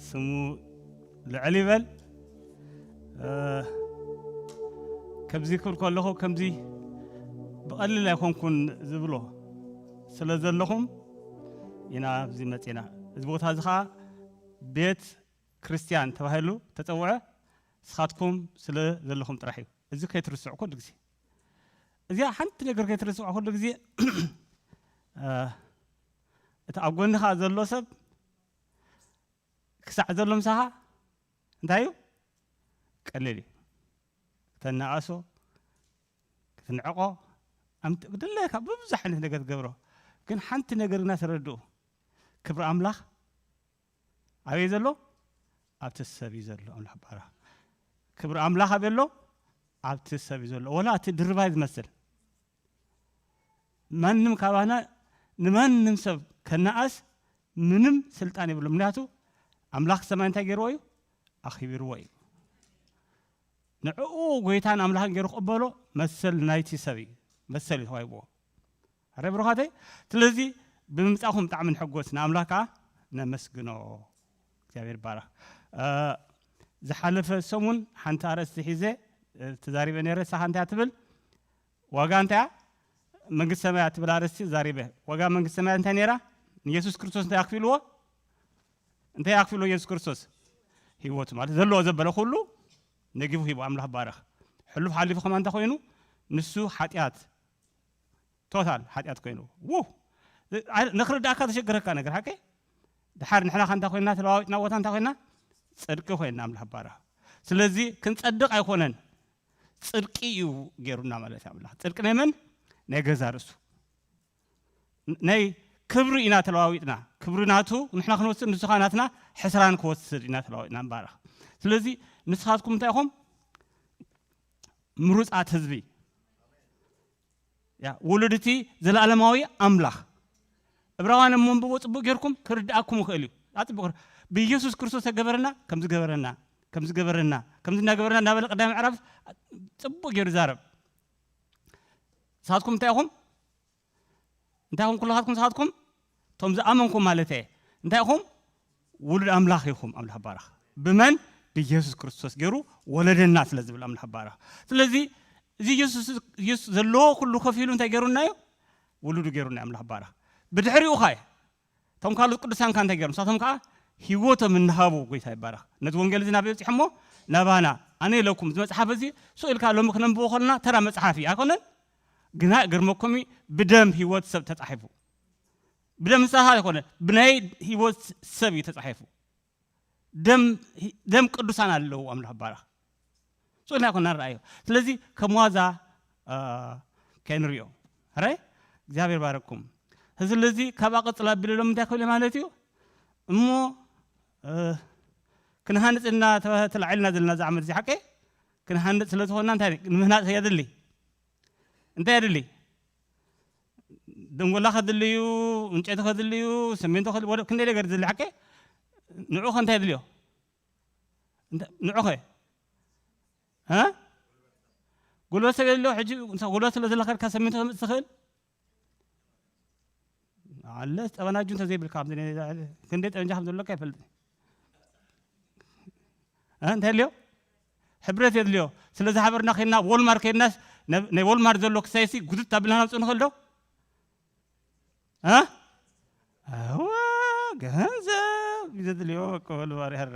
ስሙ ልዕል ይበል። ከምዚ ክብል ከለኹ ከምዚ ብቐሊል ኣይኮንኩን ዝብሎ ስለ ዘለኹም ኢና ኣብዚ መፂና። እዚ ቦታ እዚ ከዓ ቤት ክርስቲያን ተባሂሉ ተፀውዐ፣ ንስኻትኩም ስለ ዘለኹም ጥራሕ እዩ። እዚ ከይትርስዑ ኩሉ ግዜ፣ እዚኣ ሓንቲ ነገር ከይትርስዑ ኩሉ ግዜ። እቲ ኣብ ጎንኻ ዘሎ ሰብ ክሳዕ ዘሎ ምሳኻ እንታይ እዩ? ቀሊል እዩ። ክተናኣሶ፣ ክትንዕቆ፣ ኣምት-፣ ክድለካ ብብዙሕ ዓይነት ነገር ትገብሮ። ግን ሓንቲ ነገር ግና ተረድኡ። ክብሪ ኣምላኽ ኣበይ ዘሎ? ኣብቲ ሰብ እዩ ዘሎ። ኣምላኽ ባራ። ክብሪ ኣምላኽ ኣበይ ኣሎ? ኣብቲ ሰብ እዩ ዘሎ። ወላ እቲ ድርባይ ዝመስል ማንም ካባና ንማንም ሰብ ከነኣስ ምንም ስልጣን የብሉ። ምክንያቱ ኣምላኽ ሰማይ እንታይ ገይርዎ እዩ? ኣኺብርዎ እዩ። ንዕኡ ጎይታን ኣምላኽን ገይሩ ክቕበሎ መሰል ናይቲ ሰብ እዩ። መሰል እዩ ተዋሂብዎ። ኣረ ብሩኻተይ፣ ስለዚ ብምምጻእኹም ብጣዕሚ ንሕጎስ፣ ንኣምላኽ ከዓ ነመስግኖ። እግዚኣብሔር ይባረኽ። እ፣ ዝሓለፈ ሰሙን ሓንቲ ኣርእስቲ ሒዘ፣ እ፣ ተዛሪበ ነይረ። ንሳኻ እንታይ እያ ትብል? ዋጋ እንታይ እያ? መንግስቲ ሰማይ እያ ትብል ኣርእስቲ ዛሪበ። ዋጋ መንግስቲ ሰማይ እንታይ ነይራ? ንየሱስ ክርስቶስ እንታይ ኣክፊልዎ? እንታይ ኣክፊልዎ የሱስ ክርስቶስ? ህይወቱ ማለት ዘለዎ ዘበለ ኩሉ ነጊፉ ሂቡ። ኣምላኽ ባረኽ። ሕሉፍ ሓሊፉ ከማን እንታይ ኮይኑ? ንሱ ሓጢኣት፣ ቶታል ሓጢኣት ኮይኑ። ው! ንክርዳእካ ተሸግረካ ነገር ሓቂ። ድሓር ንሕና ከ እንታይ ኮይና? ተለዋዊጥና ቦታ እንታይ ኮይና? ጽድቂ ኮይና። ኣምላኽ ባረኽ። ስለዚ ክንጸድቕ ኣይኮነን፣ ጽድቂ እዩ ገይሩና ማለት እዩ ኣምላኽ። ጽድቂ ናይ መን? ናይ ገዛ ርእሱ። ናይ ክብሪ ኢና ተለዋዊጥና። ክብሪ ናቱ ንሕና ክንወስድ፣ ንሱ ኸኣ ናትና ሕስራን ክወስድ ኢና ተለዋዊጥና። ንባረኽ። ስለዚ ንስኻትኩም እንታይ ኢኹም? ምሩጻት ህዝቢ። ያ፣ ውሉድ እቲ ዘለኣለማዊ ኣምላኽ። ዕብራውያን እሞ ኣንብቦ ጽቡቕ ጌርኩም ክርድኣኩም ይኽእል እዩ። ኣጽቡቕ ብኢየሱስ ክርስቶስ ተገበረና፣ ከም ዝገበረና፣ ከም ዝገበረና፣ ከም ዝናገበረና እናበለ ቀዳማይ ምዕራፍ ጽቡቕ ገይሩ ይዛረብ። ንስኻትኩም እንታይ ኢኹም? እንታይ ኢኹም? ኩልኻትኩም ንስኻትኩም እቶም ዝኣመንኩም ማለት እየ። እንታይ ኢኹም? ውሉድ ኣምላኽ ኢኹም። ኣምላኽ ባረኽ። ብመን? ብኢየሱስ ክርስቶስ ገይሩ ወለደና ስለ ዝብል ኣምላኽ ባረኽ። ስለዚ እዚ ኢየሱስ፣ ኢየሱስ ዘለዎ ኩሉ ከፊሉ እንታይ ገይሩና እዩ? ውሉዱ ገይሩና እዩ ኣምላኽ ባረኽ። ብድሕሪኡ ኸ እቶም ካልኦት ቅዱሳን ከ እንታይ ገይሮም? ንሳቶም ከኣ ህይወቶም እናሃቡ፣ ጎይታ ይባረኽ፣ ነቲ ወንጌል እዚ ናበይ በጺሖሞ? ናባና። ኣነ ኢለኩም፣ እዚ መጽሓፍ እዚ ሱቕ ኢልካ ሎሚ ክነንብቦ ከለና ተራ መጽሓፍ እዩ ኣይኮነን። ግና ግርመኩም እዩ፣ ብደም ህይወት ሰብ ተጻሒፉ። ብደም ንስኻ ኣይኮነ፣ ብናይ ህይወት ሰብ እዩ ተጻሒፉ። ደም፣ ደም ቅዱሳን ኣለዉ። ኣምላኽ ባረኽ። ሱቕ ኢልና ኣይኮና ንረኣዮ። ስለዚ ከም ዋዛ፣ አ፣ ከይንሪኦ። ሕራይ? እግዚኣብሔር ባረኩም። ስለዚ ካብኣ ቀጽላ ኣቢለ ሎም እንታይ ክብል ማለት እዩ? እሞ፣ እ፣ ክንሃንጽ እና ተባ-፣ ተላዒልና ዘለና እዚ ዓመት እዚ ሓቀይ? ክንሃንጽ ስለ ዝኾንና እንታይ ንምህናጽ የድሊ? እንታይ የድሊ? ደንጎላ ከድልዩ፣ ዕንጨይቲ ከድልዩ፣ ሰሜንቶ ከድልዩ፣ ወደ ክንደይ ነገር ዝድሊ ሓቀይ? ንዑ ከ እንታይ የድልዮ? እንተ-፣ ንዑኸ? እ? ጉልበት ሰብ የድልዮ? ሕጂ ንሳ ጉልበት ስለ ዘለካ ኢልካ ሰሚንቶ ተምጽእ ትኽእል? ኣለስ ጠበናጁ እንተዘይብልካ፣ ኣብዚ ናይ-፣ ክንደይ ጠበንጃ ከም ዘለካ ይፈልጥ። እ? እንታይ የድልዮ? ሕብረት የድልዮ። ስለዚ ሓበርና ከይድና፣ ዎልማር ከይድናስ፣ ናብ ናይ ዎልማር ዘሎ ክሳይሲ ጉትት ኣቢልና ናምጽኡ ንኽእል ዶ? እ? እወ፣ ገንዘብ እዩ ዘድልዮ፣ በቃ በሉ፣ ባሪ ሕረ።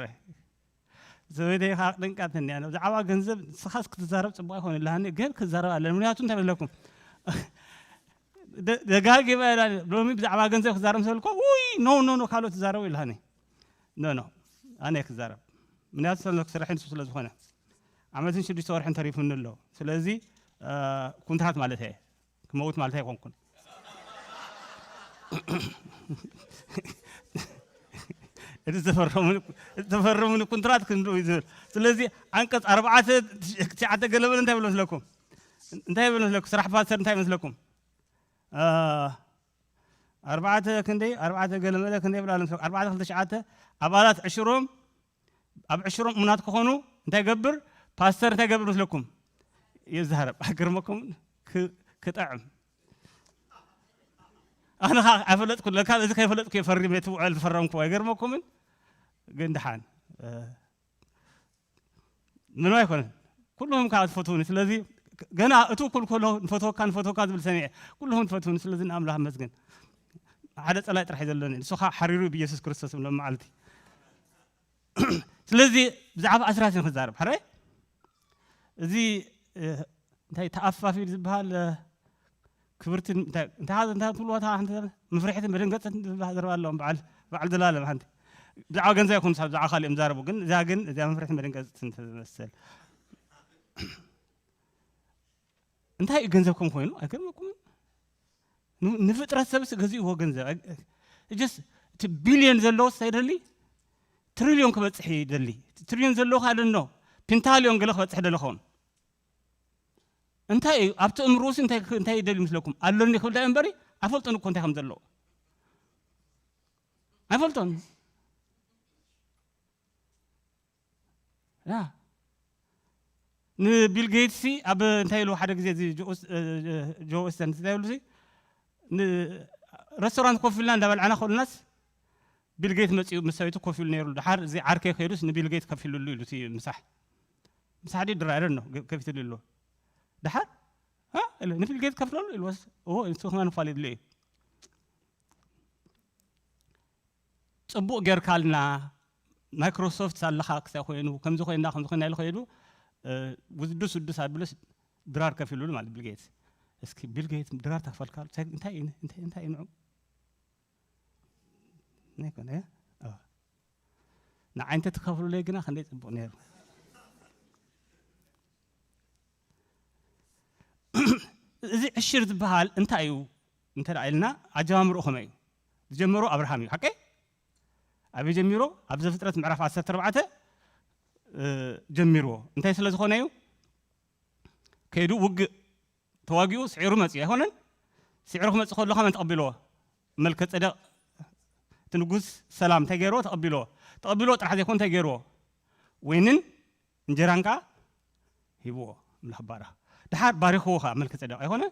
ሰበይተይ ከዓ ኣጥንቃትኒ፣ ኣነ ብዛዕባ ገንዘብ ንስኻስ ክትዛረብ ጽቡቕ ኣይኮነልሃኒ፣ ግን ክዛረብ ኣለኒ። ምክንያቱ እንታይ መስለኩም? ደ-፣ ደጋጊመ ኢላ፣ ሎሚ ብዛዕባ ገንዘብ ክዛረብ ምስ በልኩ፣ ውይ፣ ኖ፣ ኖ፣ ኖ፣ ካልኦት ትዛረቡ ኢልሃኒ። ኖ፣ ኖ፣ ኣነ እየ ክዛረብ። ምክንያቱ ስለ ክስራሕ ንሱ ስለ ዝኾነ። ዓመትን ሽዱሽተ ወርሕን ተሪፉኒ ኣሎ። ስለዚ፣ እ፣ ኩንትራት ማለት እየ። ክመውት ማለት ኣይኮንኩን። እቲ ዝተፈረሙኒ፣ ዝተፈረሙኒ ኩንትራት ክንድኡ እዩ ዝብል። ስለዚ ዓንቀጽ ኣርባዕተ ትሽዓተ ገለ በለ እንታይ ይብል መስለኩም? እንታይ ይብል መስለኩም? ስራሕ ፓስተር እንታይ ይመስለኩም? እ፣ ኣርባዕተ ክንደይ፣ ኣርባዕተ ገለ መለ ክንደይ ይብል ኣሎ መስለኩም? ኣርባዕተ ክልተ ትሽዓተ ኣባላት ዕሽሮም ኣብ ዕሽሮም እሙናት ክኾኑ እንታይ ገብር? ፓስተር እንታይ ገብር መስለኩም? ይዛረብ። ኣይገርመኩምን? ክ-፣ ክጥዕም። ኣነ ኸዓ ኣይፈለጥኩ፣ ለካ እዚ ከይፈለጥኩ እየ ፈሪመ እቲ ውዕል ዝፈረምኩ። ኣይገርመኩምን? ግን ደሓን ምንም ኣይኮነን። ኩልኹም ከዓ ትፈትውኒ። ስለዚ ገና እቱ ኩል ከሎ ንፈትወካ ንፈትወካ ዝብል ሰሚዐ፣ ኩልኹም ትፈትውኒ። ስለዚ ንኣምላኽ ኣመስግን። ሓደ ጸላይ ጥራሕ እዩ ዘለኒ፣ ንሱ ከዓ ሓሪሩ ብኢየሱስ ክርስቶስ ሎም መዓልቲ። ስለዚ ብዛዕባ ኣስራት ኢና ክዛረብ። ሕራይ እዚ እንታይ ተኣፋፊ ዝበሃል ክብርትን እንታይ እንታይ ትብልዋ እታ ሓንቲ መፍርሕትን መደንገፅትን ዝበሃል ዘረባ ኣለዎም በዓል በዓል ዘላለም ሓንቲ ብዛዕባ ገንዘብ ይኮኑ ሳብ ብዛዕባ ካልእ እዮም ዛረቡ ግን እዛ ግን እዚኣ መፍርሕትን መደንገፅትን ትመስል እንታይ እዩ ገንዘብ ከም ኮይኑ ኣይገርመኩምን ንፍጥረት ሰብስ ገዚእዎ ገንዘብ ጀስ እቲ ቢልዮን ዘለዎ ሳይደሊ ትሪልዮን ክበፅሕ ይደሊ ትሪልዮን ዘለዎ ካደኖ ፒንታልዮን ገለ ክበፅሕ ደለኸውን እንታይ እዩ ኣብቲ እምርኡስ እንታይ እንታይ ይደል ይመስለኩም ኣሎኒ ክብል ዳይ እምበሪ ኣይፈልጦን እኮ እንታይ ከም ዘለዎ ኣይፈልጦን ያ ንቢል ጌትስ ኣብ እንታይ ኢሉ ሓደ ግዜ እዚ ጆ ኦስተን እንታይ ኢሉ ረስቶራንት ኮፍ ኢልና እንዳበልዓና ከሉናስ ቢል ጌት መፂኡ ምስ ሰበይቱ ኮፍ ኢሉ ነይሩ ድሓር እዚ ዓርከይ ከይዱስ ንቢል ጌት ከፊሉሉ ኢሉ እቲ ምሳሕ ምሳሕ ድዩ ድራይ ነው ከፊትሉ ኢሉ ድሓር ንቢል ጌት ከፍለሉ ኢልወስ እዎ ንሱ ከማን ፋል ይድሉ እዩ ፅቡቅ ጌርካልና ማይክሮሶፍት ኣለኻ ክሳይ ኮይኑ ከምዚ ኮይና ከምዚ ኮይና ኢሉ ከይዱ ውድዱስ ውዱስ ኣብሉስ ድራር ከፊሉሉ ማለት ቢል ጌትስ እስኪ ቢል ጌትስ ድራር ተክፈልካ እንታይ እንታይ እንታይ ንዑ ኣይኮነ ንዓይ እንተትከፍሉለይ ግና ክንደይ ፅቡቅ ነይሩ እዚ ዕሽር ዝበሃል እንታይ እዩ እንተ ኢልና ኣጀማምርኡ ከመይ እዩ ዝጀመሮ ኣብርሃም እዩ ሓቀይ ኣበይ ጀሚሮ ኣብ ዘፍጥረት ምዕራፍ ዓሰርተ ኣርባዕተ ጀሚርዎ እንታይ ስለ ዝኾነ እዩ ከይዱ ውግእ ተዋጊኡ ስዒሩ መፅኡ ኣይኮነን ስዒሩ ክመፅእ ከሎ ከመን ተቐቢልዎ መልከ ፀደቅ እቲ ንጉስ ሰላም እንታይ ገይርዎ ተቐቢልዎ ተቐቢልዎ ጥራሕ ዘይኮን እንታይ ገይርዎ ወይንን እንጀራን ከዓ ሂብዎ ኣምላኽ ባረኽ ድሓር ባሪኽዎ ከዓ መልከ ፀደቅ ኣይኮነ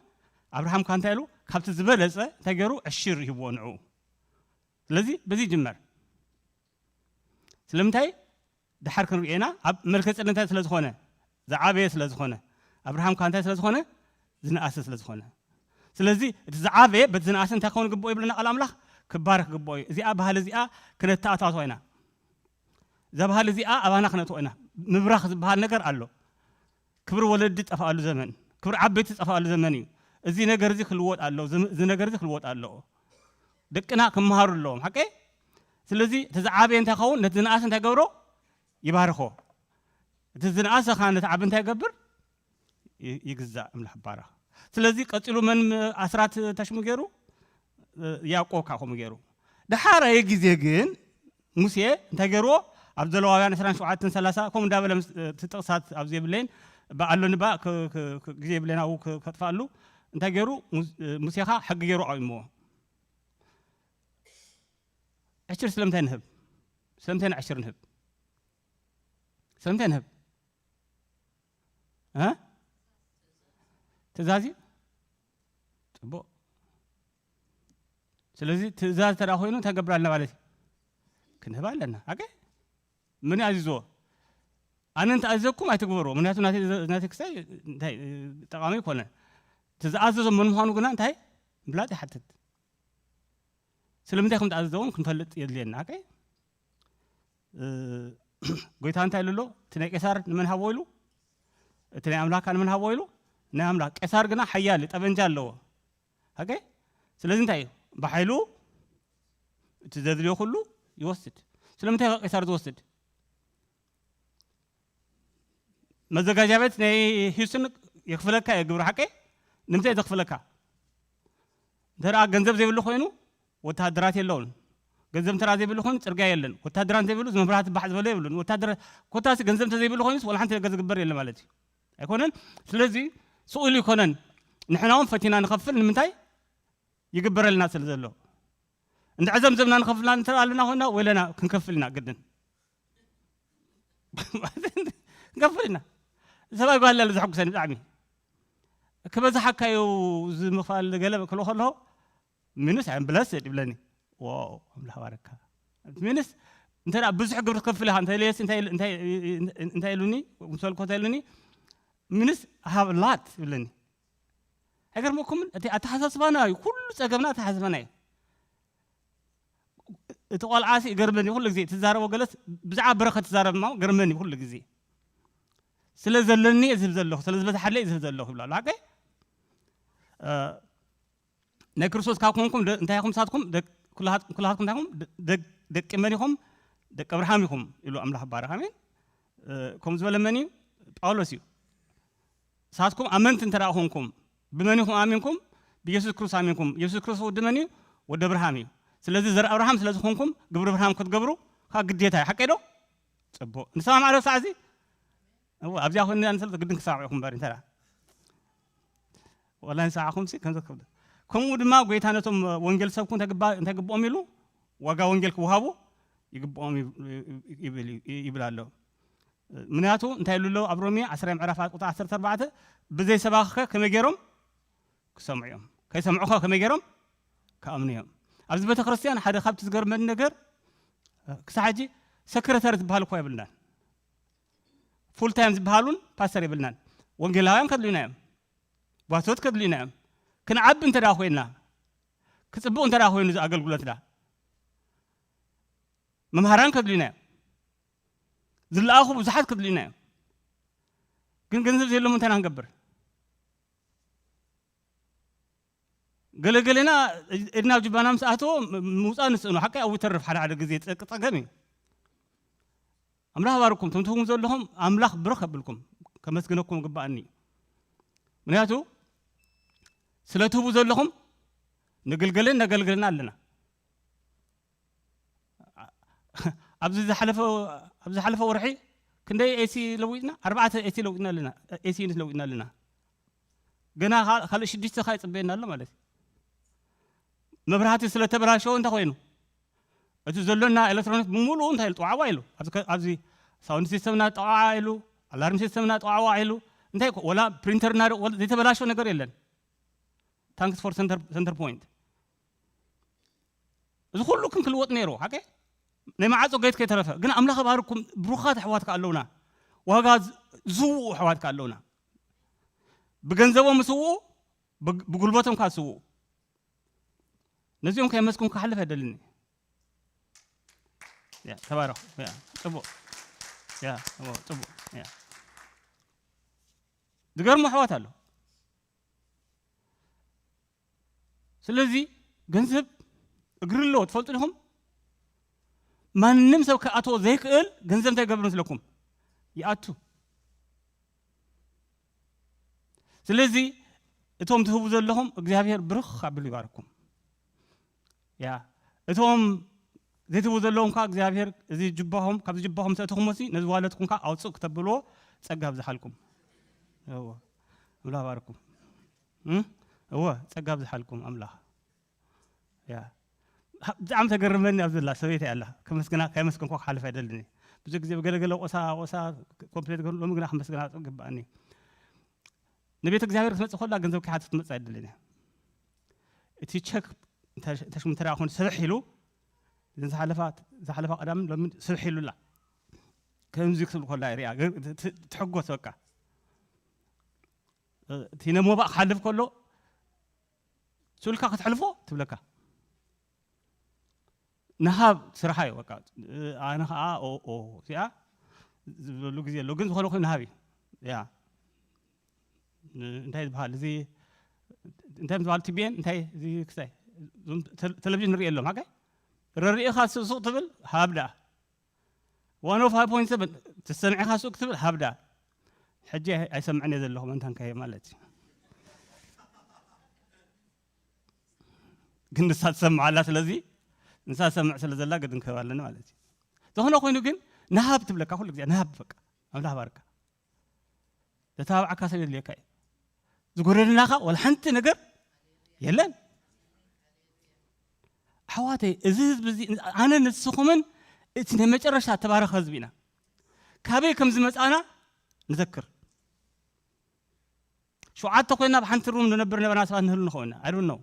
ኣብርሃም ከዓ እንታይ ኢሉ ካብቲ ዝበለፀ እንታይ ገይሩ ዕሽር ሂብዎ ንዑ ስለዚ በዚ ይጅመር ስለምንታይ ድሓር ክንሪኤና ኣብ መልከ ጸደቅ እንታይ ስለ ዝኾነ ዝዓበየ ስለ ዝኾነ ኣብርሃም ካ እንታይ ስለ ዝኾነ ዝነኣሰ ስለ ዝኾነ ስለዚ እቲ ዝዓበየ በቲ ዝነኣሰ እንታይ ክኸውን ግብኦ ይብለና ቃል ኣምላኽ ክባረክ ግብኦ እዩ እዚኣ ባህል እዚኣ ክነተኣታቶ ኢና እዛ ባህል እዚኣ ኣባና ክነእትዎ ኢና ምብራኽ ዝበሃል ነገር ኣሎ ክብሪ ወለዲ ዝጠፍኣሉ ዘመን ክብሪ ዓበይቲ ዝጠፍኣሉ ዘመን እዩ እዚ ነገር እዚ ክልወጥ ኣሎ እዚ ነገር እዚ ክልወጥ ኣለዎ ደቅና ክመሃሩ ኣለዎም ሓቀይ ስለዚ እቲ ዝዓበየ እንታይ ኸውን ነቲ ዝነኣሰ እንታይ ገብሮ ይባርኾ እቲ ዝነኣሰ ከዓ ነቲ ዓቢ እንታይ ይገብር ይግዛእ ኣምላኽ ይባረኽ ስለዚ ቀፂሉ መን ኣስራት ተሽሙ ገይሩ ያዕቆብ ከዓ ከምኡ ገይሩ ድሓራይ ግዜ ግን ሙሴ እንታይ ገይርዎ ኣብ ዘለዋውያን 27 30 ከምኡ እንዳበለ እቲ ጥቕሳት ኣብዚ የብለይን ብኣሎኒ ባ ግዜ የብለይን ኣብኡ ከጥፋኣሉ እንታይ ገይሩ ሙሴኻ ሕጊ ገይሩ ኣቑምዎ ዕሽር ስለምንታይ ንህብ ስለምንታይ ዕሽር ንህብ ስለምንታይ ንህብ ትእዛዝ እዩ ፅቡቅ ስለዚ ትእዛዝ ተዳ ኮይኑ እንታይ ገብር ኣለና ማለት እዩ ክንህብ ኣለና ኣገ ምን ኣዚዝዎ ኣነ እንተ ኣዘኩም ኣይትግበርዎ ምክንያቱ ናተይ ክሳይ ጠቃሚ ይኮነ እቲ ዝኣዘዞ መን ምኳኑ ግና እንታይ ምላጥ ይሓትት ስለምንታይ ከም ዝኣዘዘ እውን ክንፈልጥ የድልየና ኣገ ጎይታ እንታይ ኢሉ ኣሎ እቲ ናይ ቄሳር ንመን ሃቦ ኢሉ እቲ ናይ ኣምላካ ንመን ሃቦ ኢሉ ናይ ኣምላክ ቄሳር ግና ሓያል ጠበንጃ ኣለዎ ኣገ ስለዚ እንታይ እዩ ብሓይሉ እቲ ዘድልዮ ኩሉ ይወስድ ስለምንታይ ቄሳር ዝወስድ መዘጋጃ ቤት ናይ ሂውስን የክፍለካ እየ ግብሪ ሓቀ ንምንታይ ዘክፍለካ እንተ ገንዘብ ዘይብሉ ኮይኑ ወተሃደራት የለውን ገንዘብ እንተ ዘይብሉ ኮይኑ ፅርግያ የለን ወተሃደራት ዘይብሉ መብራህቲ ባሕ ዝበለ የብሉን ወተሃደራት ኮታሲ ገንዘብ እንተ ዘይብሉ ኮይኑስ ወላ ሓንቲ ነገር ዝግበር የለ ማለት እዩ ኣይኮነን ስለዚ ስኡል ይኮነን ንሕና እውን ፈቲና ንኸፍል ንምንታይ ይግበረልና ስለ ዘሎ እንድዒ ዘምዘምና ንኸፍልና ንተ ኣለና ኮይና ወለና ክንከፍል ኢና ግድን ክንከፍል ኢና ሰብኣይ ጓል ኣለ ዘሐጉሰኒ ብጣዕሚ ክበዝሓካዩ እዚ ምኽፋል ገለ ክሎ ከለኹ ሚኑስ ኣምብለስ ይብለኒ ዋው ኣምላኽ ባረካ ሚኑስ እንተ ደኣ ብዙሕ ግብሪ ክከፍል ኢኻ እንተ ኢለየሲ እንታይ ኢሉ- እንታይ እንታይ ኢሉኒ? ምስ በልኩ እንታይ ኢሉኒ? ምንስ ሃብ ላት ይብለኒ። ኣይገርመኩምን? እቲ ኣተሓሳስባና እዩ፣ ኩሉ ጸገምና ኣተሓሳስባና እዩ። እቲ ቆልዓሲ ይገርመኒ ኩሉ ግዜ፣ ትዛረቦ ገለስ ብዛዕባ በረኸት ትዛረብ እማ ገርመኒ ኩሉ ግዜ። ስለ ዘለኒ እየ ዝህብ ዘለኹ፣ ስለ ዝበዝሓለይ እየ ዝህብ ዘለኹ ይብላ ኣሎ። ሓቀይ? እ፣ ናይ ክርስቶስ ካብ ኮንኩም ደ- እንታይ ኢኹም ንሳትኩም? ደቅ- ኩላሃት- ኩላሃትኩም እንታይ ኢኹም? ደ- ደቅ- ደቂ መን ኢኹም? ደቂ ኣብርሃም ኢኹም ኢሉ ኣምላኽ ባረኽ። ኣሜን። እ፣ ከምኡ ዝበለ መን እዩ? ጳውሎስ እዩ። ንሳትኩም ኣመንቲ እንተ ደኣ ኮንኩም፣ ብመን ኢኹም ኣሚንኩም? ብየሱስ ክርስቶስ ኣሚንኩም። የሱስ ክርስቶስ ወዲ መን እዩ? ወዲ ኣብርሃም እዩ። ስለዚ ዘር ኣብርሃም ስለ ዝኾንኩም ግብሪ ኣብርሃም ክትገብሩ ካብ ግዴታ እዩ። ሓቀይ ዶ? ጽቡቕ። ንሰማማዕ ዶ ሳዕ እዚ? እወ፣ ኣብዚኣ ኮይንና ንሰብ ግድን ክሰማዕ ኢኹም እምበር እንተ ደኣ። ወላ ንሰዓኹም ሲ ከምዚ ክብሉ። ከምኡ ድማ ጎይታ ነቶም ወንጌል ሰብኩ እንታይ ግባ- እንታይ ግብኦም ኢሉ? ዋጋ ወንጌል ክወሃቡ ይግብኦም ይብ- ይብል ይብል ኣሎ። ምክንያቱ እንታይ ኢሉ ኣሎ ኣብ ሮሜ ዓስራይ ምዕራፍ ቁጽሪ ዓሰርተ ኣርባዕተ፣ ብዘይ ሰባኺኸ ከመይ ገይሮም ክሰምዑ እዮም? ከይሰምዑኸ ከመይ ገይሮም ክኣምኑ እዮም? ኣብዚ ቤተ ክርስቲያን ሓደ ካብቲ ዝገርመኒ ነገር ክሳዕ ሕጂ ሰክረታሪ ዝበሃል እኳ የብልናን። ፉል ታይም ዝበሃሉን ፓስተር የብልናን። ወንጌላውያን ከድልዩና እዮም፣ ጓሶት ከድልዩና እዮም። ክንዓቢ እንተ ደኣ ኮይንና፣ ክጽብቕ እንተ ደኣ ኮይኑ እዚ ኣገልግሎትና፣ መምሃራን ከድልዩና እዮም፣ ዝለኣኹ ብዙሓት ከድልዩና እዮም። ግን ገንዘብ ዘየሎም እንታይ ኢና ክንገብር? ገለገለና እድና ኣብ ጅባና ምስ ኣተዎ ምውፃእ ንስእኖ ሓቂ ኣብኡ ይተርፍ ሓደ ሓደ ግዜ ፀቅ ፀገም እዩ። ኣምላኽ ባርኩም ትምትኹም ዘለኹም ኣምላኽ ብርኽ ኣብልኩም ከመስግነኩም ግባኣኒ እዩ። ምክንያቱ ስለ ትህቡ ዘለኹም ንግልገልን ነገልግልና ኣለና። ኣብዚ ዝሓለፈ ኣብዚ ዝሓለፈ ወርሒ ክንደይ ኤሲ ለዊጥና? ኣርባዕተ ኤሲ ለዊጥና ኣለና። ኤሲ ዩኒት ለዊጥና ኣለና። ገና ካ- ካልእ ሽዱሽተ ካ ይፅበየና ኣሎ ማለት እዩ። መብራህቲ ስለ ተበላሸወ እንታይ ኮይኑ እቲ ዘሎና ኤሌክትሮኒክስ ብምሉኡ እንታይ ኢሉ ጠዋዕዋ ኢሉ ኣብዚ ከ- ኣብዚ ሳውንድ ሲስተምና ጠዋዓ ኢሉ ኣላርም ሲስተምና ጠዋዕዋ ኢሉ እንታይ ኮ- ወላ ፕሪንተርና ዶ- ወላ ዘይተበላሸወ ነገር የለን። ታንክስ ፎር ሰንተር ፖይንት እዚ ኩሉ ክን ክልወጥ ነይሩ ሓቀ ናይ መዓፆ ገይት ከይተረፈ ግን ኣምላኽ ባርኩም ብሩኻት ኣሕዋትካ ኣለውና። ዋጋ ዝ- ዝስውኡ ኣሕዋትካ ኣለውና። ብገንዘቦም ዝስውኡ ብግ- ብጉልበቶም ካብ ዝስውኡ ነዚኦም ከየመስኩም ክሓልፍ ኣይደልን። ያ ተባረኹ። ያ ጽቡቕ። ያ እዎ ጽቡቕ። ያ ዝገርሙ ኣሕዋት ኣሎ። ስለዚ ገንዘብ እግሪ ኣለዎ ትፈልጡ ዲኹም? ማንም ሰብ ክኣትዎ ዘይክእል ገንዘብ እንታይ ገብር መስለኩም? ይኣቱ። ስለዚ እቶም ትህቡ ዘለኹም እግዚኣብሔር ብርኽ ኣቢሉ ይባርኩም። ያ እቶም ዘይትህቡ ዘለኹም ከዓ እግዚኣብሔር እዚ ጅባኹም ካብዚ ጅባኹም ሰእትኹም ሲ ነዚ ዋለትኩም ከዓ ኣውፅእ ክተብልዎ ጸጋ ኣብዝሓልኩም። እወ ኣምላኽ ባርኩም። እም? እወ ጸጋ ኣብዝሓልኩም ኣምላኽ። ያ ብጣዕሚ ተገርመኒ ኣብ ዘላ ሰበይቲ ኣላ ከመስግና ከመስግንኳ ክሓልፍ ኣይደልን። ብዙ ግዜ ብገለገለ ቆሳ ቆሳ ኮምፕሌት ገሩ ሎሚ ግና ከመስግና ግባኣኒ። ንቤት እግዚኣብሔር ክትመጽእ ከላ ገንዘብ ክሓትት ትመጽእ ኣይደልን። እቲ ቸክ ተሽምትራ ኮን ስብሕ ኢሉ ዝሓለፋ ዝሓለፋ ቀዳምን ሎሚ ስብሕ ኢሉላ ከምዚ ክትብል ከላ ሪኣ ትሕጎስ በቃ። እቲ ነሞባእ ክሓልፍ ከሎ ስልካ ክትሕልፎ ትብለካ። ንሃብ ስራሓ እዩ በቃ። ኣነ ከዓ ኦ ኦ እዚኣ ዝበሉ ግዜ ኣሎ ግን ዝኾነ ኮይኑ ንሃብ እዩ። ያ እንታይ ዝበሃል እዚ እንታይ ዝበሃል ቲቤን እንታይ እዚ ክስታይ እዞም ቴሌ- ቴሌቪዥን ንርኢ የሎም ሓቀ ረሪእኻ ስቕ ትብል ሃብ ደኣ ዋን ኦ ፋይቭ ፖይንት ሰቨን ትሰምዕኻ ሱቅ ክትብል ሃብዳ ሕጂ ኣይሰምዕን እየ ዘለኹ መንታን ከየ ማለት እዩ። ግን ንሳ ትሰምዕ ኣላ ስለዚ ንሳ ትሰምዕ ስለ ዘላ ግድን ክህብ ኣለኒ ማለት እዩ። ዝኾነ ኮይኑ ግን ንሃብ ትብለካ ኩሉ ግዜ ንሃብ በቃ ኣምላኽ ባርካ ዘተባብዓካ ሰብ የድልየካ እዩ። ዝጎደልናኻ ወላ ሓንቲ ነገር የለን። ኣሕዋተይ እዚ ህዝቢ እዚ ኣነ ንስኹምን እቲ ናይ መጨረሻ ተባረኸ ህዝቢ ኢና። ካበይ ከም ዝመፃና ንዘክር። ሸውዓተ ኮይና ኣብ ሓንቲ ሩም ንነብር ነበርና ሰባት ንህሉ ንኸውን ኢና። I don't know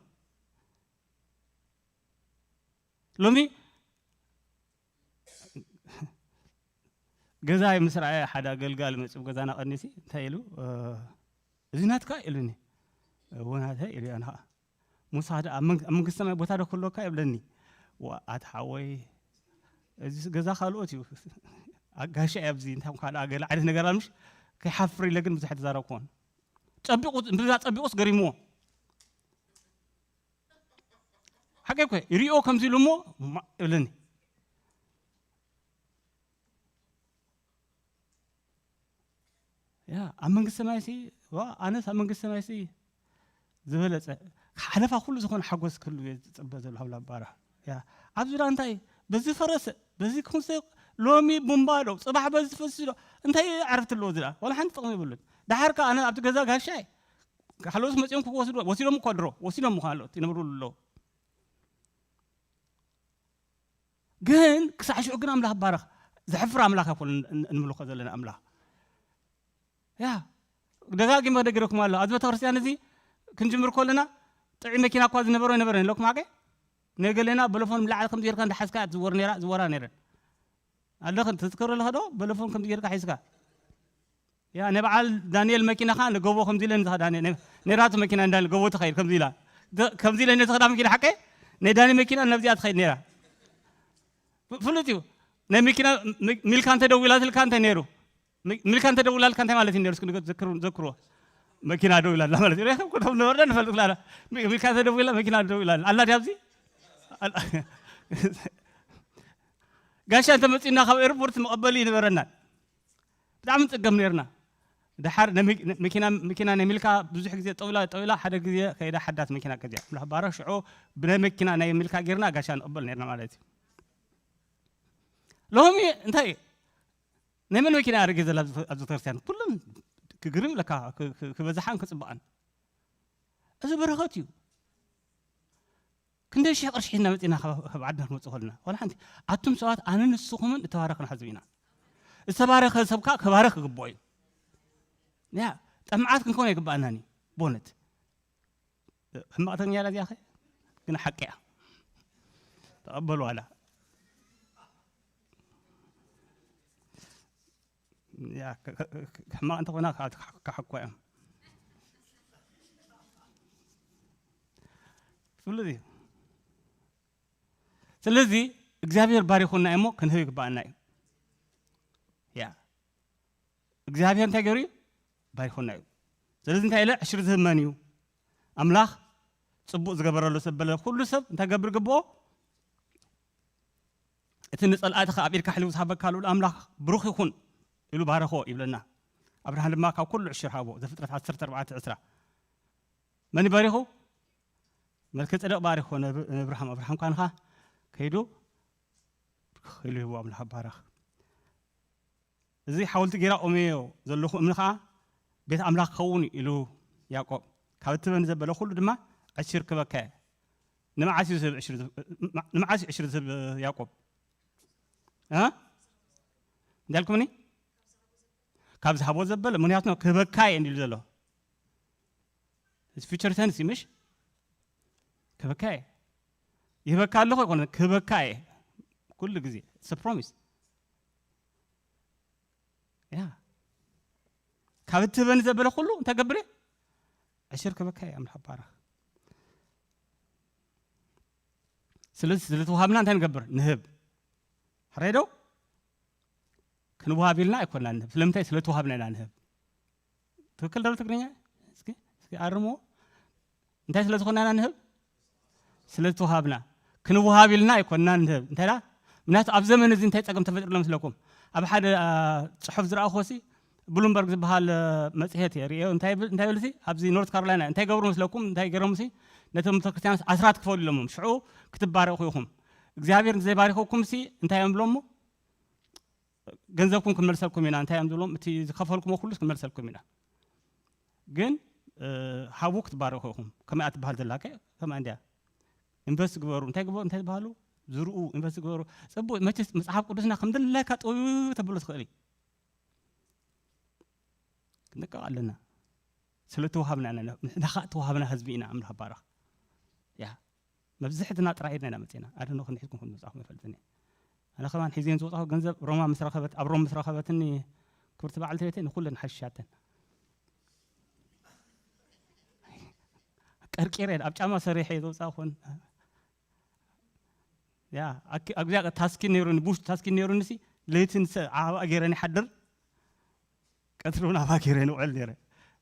ሎሚ ገዛይ ምስ ረኣየ ሓደ ኣገልጋሊ መፂኡ ገዛና ቀኒሲ እንታይ ኢሉ፣ "እ፣ እዚ ናትካ?" ኢሉኒ። "እወ ናተይ" ኢሉ። ኣነ ከዓ፣ "ሙሳ ደ ኣብ መንግ-፣ ኣብ መንግስቲ ሰማይ ቦታ ዶ ክህልወካ?" ይብለኒ። "ዋ፣ ኣታ ሓወይ፣ እዚ ገዛ ካልኦት እዩ። ኣጋሻ እዩ ኣብዚ፣ እንታይ ካልኣ ገለ ዓይነት ነገር ኣምሽ ከይሓፍር" ኢለ ግን ብዙሕ ተዛረብኩዎን። ጸቢቑ፣ እምብዛ ጸቢቑስ ገሪምዎ። ሓቂ እኮ እዩ። ይሪኦ ከምዚ ኢሉ እሞ፣ "ማ-" ይብለኒ። ያ፣ ኣብ መንግስቲ ሰማይ ሲ፣ ዋ፣ ኣነስ ኣብ መንግስቲ ሰማይ ሲ ዝበለጸ፣ ሓለፋ ኩሉ ዝኾነ ሓጎስ ክህሉ እየ ዝጽበ ዘሎ ሃብላ ባራ። ያ፣ ኣብዚ ዳ እንታይ፣ በዚ ፈረሰ፣ በዚ ክንሰ፣ ሎሚ ቡምባ ዶ፣ ጽባሕ በዚ ፈሲ ዶ፣ እንታይ ዕረፍቲ ኣለዎ እዚ ዳ? ዋላ ሓንቲ ጥቕሚ የብሉን። ደሓር ከኣ ኣነ ኣብቲ ገዛ ጋሻ እየ። ካልኦት መጺኦም ክወስዱ፣ ወሲዶም እኮ ድሮ፣ ወሲዶም እኮ ኣለዉ፣ ይነብሩሉ ኣለዉ። ግን ክሳዕ ሽዑ ግን ኣምላኽ ባረኽ። ዘሕፍር ኣምላኽ ኣይኮነን እን-፣ እንምልኾ ዘለና ኣምላኽ። ያ፣ ደጋጊመ ነጊረኩም ኣለኹ። ኣብዚ ቤተክርስትያን እዚ ክንጅምር ከለና ጥዑይ መኪና እኳ ዝነበሮ ኣይነበረን ኢለኩም ሓቀይ? ናይ ገሌና በለፎን ብላዕሊ ከምዚ ጌርካ እንዳሓዝካ እያ ትዝወር ነይራ፣ ዝወራ ነይረን። ኣለኽን ትዝክሩ ኣለኸ ዶ? በለፎን ከምዚ ጌርካ ሒዝካ። ያ፣ ናይ በዓል ዳንኤል መኪና ኸዓ ንጎቦ ከምዚ ኢለን ዝኸዳ ነ-፣ ነ-፣ ነይራቱ መኪና እንዳ ጎቦ ትኸይድ ከምዚ ኢላ። ደ-፣ ከምዚ ኢለን ዝኸዳ መኪና ሓቀይ? ናይ ዳኒ መኪና ነብዚኣ ትኸይድ ነይራ። ፍ-፣ ፍሉጥ እዩ። ናይ መኪና ሚ-፣ ሚልካ እንተ ደው ኢላትልካ እንታይ ነይሩ? ሚ-፣ ሚልካ እንተ ደው ኢላልካ እንታይ ማለት እዩ ነይሩ? እስኪ ንገ-፣ ዘክሩ-፣ ዘክርዎ። መኪና ደው ኢላ ኣላ ማለት እዩ። ሬኸ እኮ እቶም ነበርና ንፈልጥ ክላና። ሚ-፣ ሚልካ እንተ ደው ኢላ መኪና ደው ኢላ ኣላ። ኣላ ድያ ኣብዚ? ኣላ። ጋሻ እንተ መጺእና ካብ ኤርፖርት መቐበሊ ይነበረና። ብጣዕሚ ንጽገም ነይርና። ደሓር ናይ መኪ-፣ መኪና፣ መኪና ናይ ሚልካ ብዙሕ ግዜ ጠው ኢላ፣ ጠው ኢላ ሓደ ግዜ ከይዳ ሓዳስ መኪና ገዚኣ። ኣምላኽ ባረኽ ሽዑ ብናይ መኪና ናይ ሚልካ ጌርና ጋሻ ንቕበል ነይርና ማለት እዩ። ሎሚ እንታይ ናይ መን መኪና እያ ርጌ ዘላ ኣብዚ፣ ኣብዚ ቤተክርስትያን? ኩለን ክግርም ይብለካ፣ ክ-፣ ክ-፣ ክበዝሓን ክጽብቓን። እዚ በረኸት እዩ። ክንደይ ሽሕ ቅርሺ ሒዝና መጺእና ካብ፣ ካብ ዓድና ክንወጽእ ከለና? ዋላ ሓንቲ። ኣቱም ሰባት ኣነ ንስኹምን እተባረኽና ህዝቢ ኢና። ዝተባረኸ ሰብ ከኣ ከባረኽ ክግብኦ እዩ። ያ፣ ጠምዓት ክንከውን ኣይግብኣናን እዩ። ቦነት። ሕማቕ ትግርኛ እያ እዚኣ ኸ? ግን ሓቂ እያ። ተቐበሉ ዋላ። ያ፣ ከ-፣ ከ-፣ ከ-፣ ሕማቕ እንተኾይና ከ-፣ ከ-፣ ክሓኩዋ እዮም። ፍሉጥ እዩ። ስለዚ እግዚኣብሔር ባሪኹና እሞ ክንህብ ይግባኣና እዩ። ያ፣ እግዚኣብሔር እንታይ ገይሩ እዩ? ባሪኹና እዩ። ስለዚ እንታይ ኢለ? ዕሽር ዝህብ መን እዩ? ኣምላኽ ጽቡቕ ዝገበረሉ ሰብ በለ። ኩሉ ሰብ እንታይ ገብር ግብኦ? እቲ ንጸላእትኻ ኣብ ኢድካ ኣሕሊፉ ዝሃበካ ልኡል ኣምላኽ ብሩኽ ይኹን ኢሉ ባረኾ ይብለና። ኣብርሃም ድማ ካብ ኩሉ ዕሽር ሃቦ። ዘፍጥረት ዓሰርተ ኣርባዕተ ዕስራ። መን እዩ ባሪኹ? መልከ ጸደቅ ባሪኾ ነብ-፣ ነብርሃም። ኣብርሃም ካንኻ ከይዱ ኢሉ ይህቦ ኣምላኽ ባረኽ። እዚ ሓወልቲ ጌራ ቆመዮ ዘለኹ እምኒ ኸዓ ቤት ኣምላኽ ክኸውን እዩ ኢሉ ያዕቆብ። ካብ እትበኒ ዘበለ ኩሉ ድማ ዕሽር ክበካ እየ። ንመዓስ እዩ ዝህብ ዕሽር ዝህብ፣ ንመዓስ እዩ ዕሽር ዝህብ ያዕቆብ? እ? እንታይ ኢልኩምኒ? ካብ ዝሃቦ ዘበለ፣ ምኽንያቱ ክህበካ እየ እንዲሉ ዘሎ። እዚ ፊውቸር ተንስ እዩ፣ ምሽ? ክህበካ እየ። ይህበካ ኣለኹ ኣይኮነን፣ ክህበካ እየ። ኩሉ ግዜ። It's a promise። ያ። ካብ እትህበኒ ዘበለ ኩሉ እንታይ ገብር እየ? ዕሽር ክህበካ እየ፣ ኣምላኽ ባረኽ። ስለዚ ስለ ተዋሃብና እንታይ ንገብር? ንህብ። ሕራይ ዶ? ክንወሃብ ኢልና ኣይኮንና ንህብ። ስለምንታይ? ስለ ተዋሃብና ኢና ንህብ። ትክክል ዶ ትግርኛ? እስኪ፣ እስኪ ኣርምዎ። እንታይ ስለ ዝኾንና ኢና ንህብ? ስለ ዝተዋሃብና። ክንወሃብ ኢልና ኣይኮንና ንህብ። እንታይ ደኣ? ምክንያቱ ኣብ ዘመን እዚ እንታይ ጸገም ተፈጢሩ ኣሎ መስለኩም? ኣብ ሓደ፣ አ፣ ጽሑፍ ዝረኣኹዎ ሲ፣ ብሉምበርግ ዝበሃል፣ አ፣ መጽሔት እየ ርእዮ። እንታይ ይብል፣ እንታይ ይብል ሲ? ኣብዚ ኖርት ካሮላይና እንታይ ይገብሩ መስለኩም? እንታይ ገይሮም ሲ? ነቶም ቤተክርስትያን ኣስራት ክፈሉ ኢሎሞም። ሽዑ ክትባረኹ ኢኹም። እግዚኣብሔር ዘይባሪኹኩም ሲ እንታይ እዮም ብሎሞ? ገንዘብኩም ክንመልሰልኩም ኢና። እንታይ እዮም ዝብሎም? እቲ ዝኸፈልኩሞ ኩሉስ ክንመልሰልኩም ኢና። ግን፣ እ፣ ሃቡ ክትባረኹ ኢኹም። ከመይ እያ ትበሃል ዘላ ከ? ከምኣ እንድያ። ኢንቨስት ግበሩ። እንታይ ግበሩ? እንታይ ዝበሃሉ? ዝርኡ፣ ኢንቨስት ግበሩ። ጽቡቕ፣ መቸስ መጽሓፍ ቅዱስና ከም ድላይካ ጠውዩ ተብሎ ትኽእል እዩ። ክንጥንቀቕ ኣለና። ስለ ተዋሃብና ኢና፣ ንሕና ኸኣ ተዋሃብና ህዝቢ ኢና፣ ኣምላኽ ባረኽ። ያ፣ መብዝሕትና ጥራይ ኢድና ኢና መጺእና። ኣደኖ ክንሒዝኩም ከም መጻኹም ይፈልጥን እየ። ኣነ ከማን ሒዜን ዝወፃኹ ገንዘብ ሮማ ምስ ረኸበት ኣብ ሮም ምስ ረኸበትኒ ክብርቲ በዓልቲ ቤተይ ንኩለን ሓሽሻተን ቀርቂረ ኣብ ጫማ ሰሪሐ እየ ዘውፃእኹን። ያ ኣብዚኣ ታስኪ ነይሩኒ፣ ቡሽ ታስኪ ነይሩኒ ሲ ለይትን ዓባኣ ገይረን ይሓድር፣ ቀትሪ እውን ኣባ ገይረን ይውዕል ነይረ።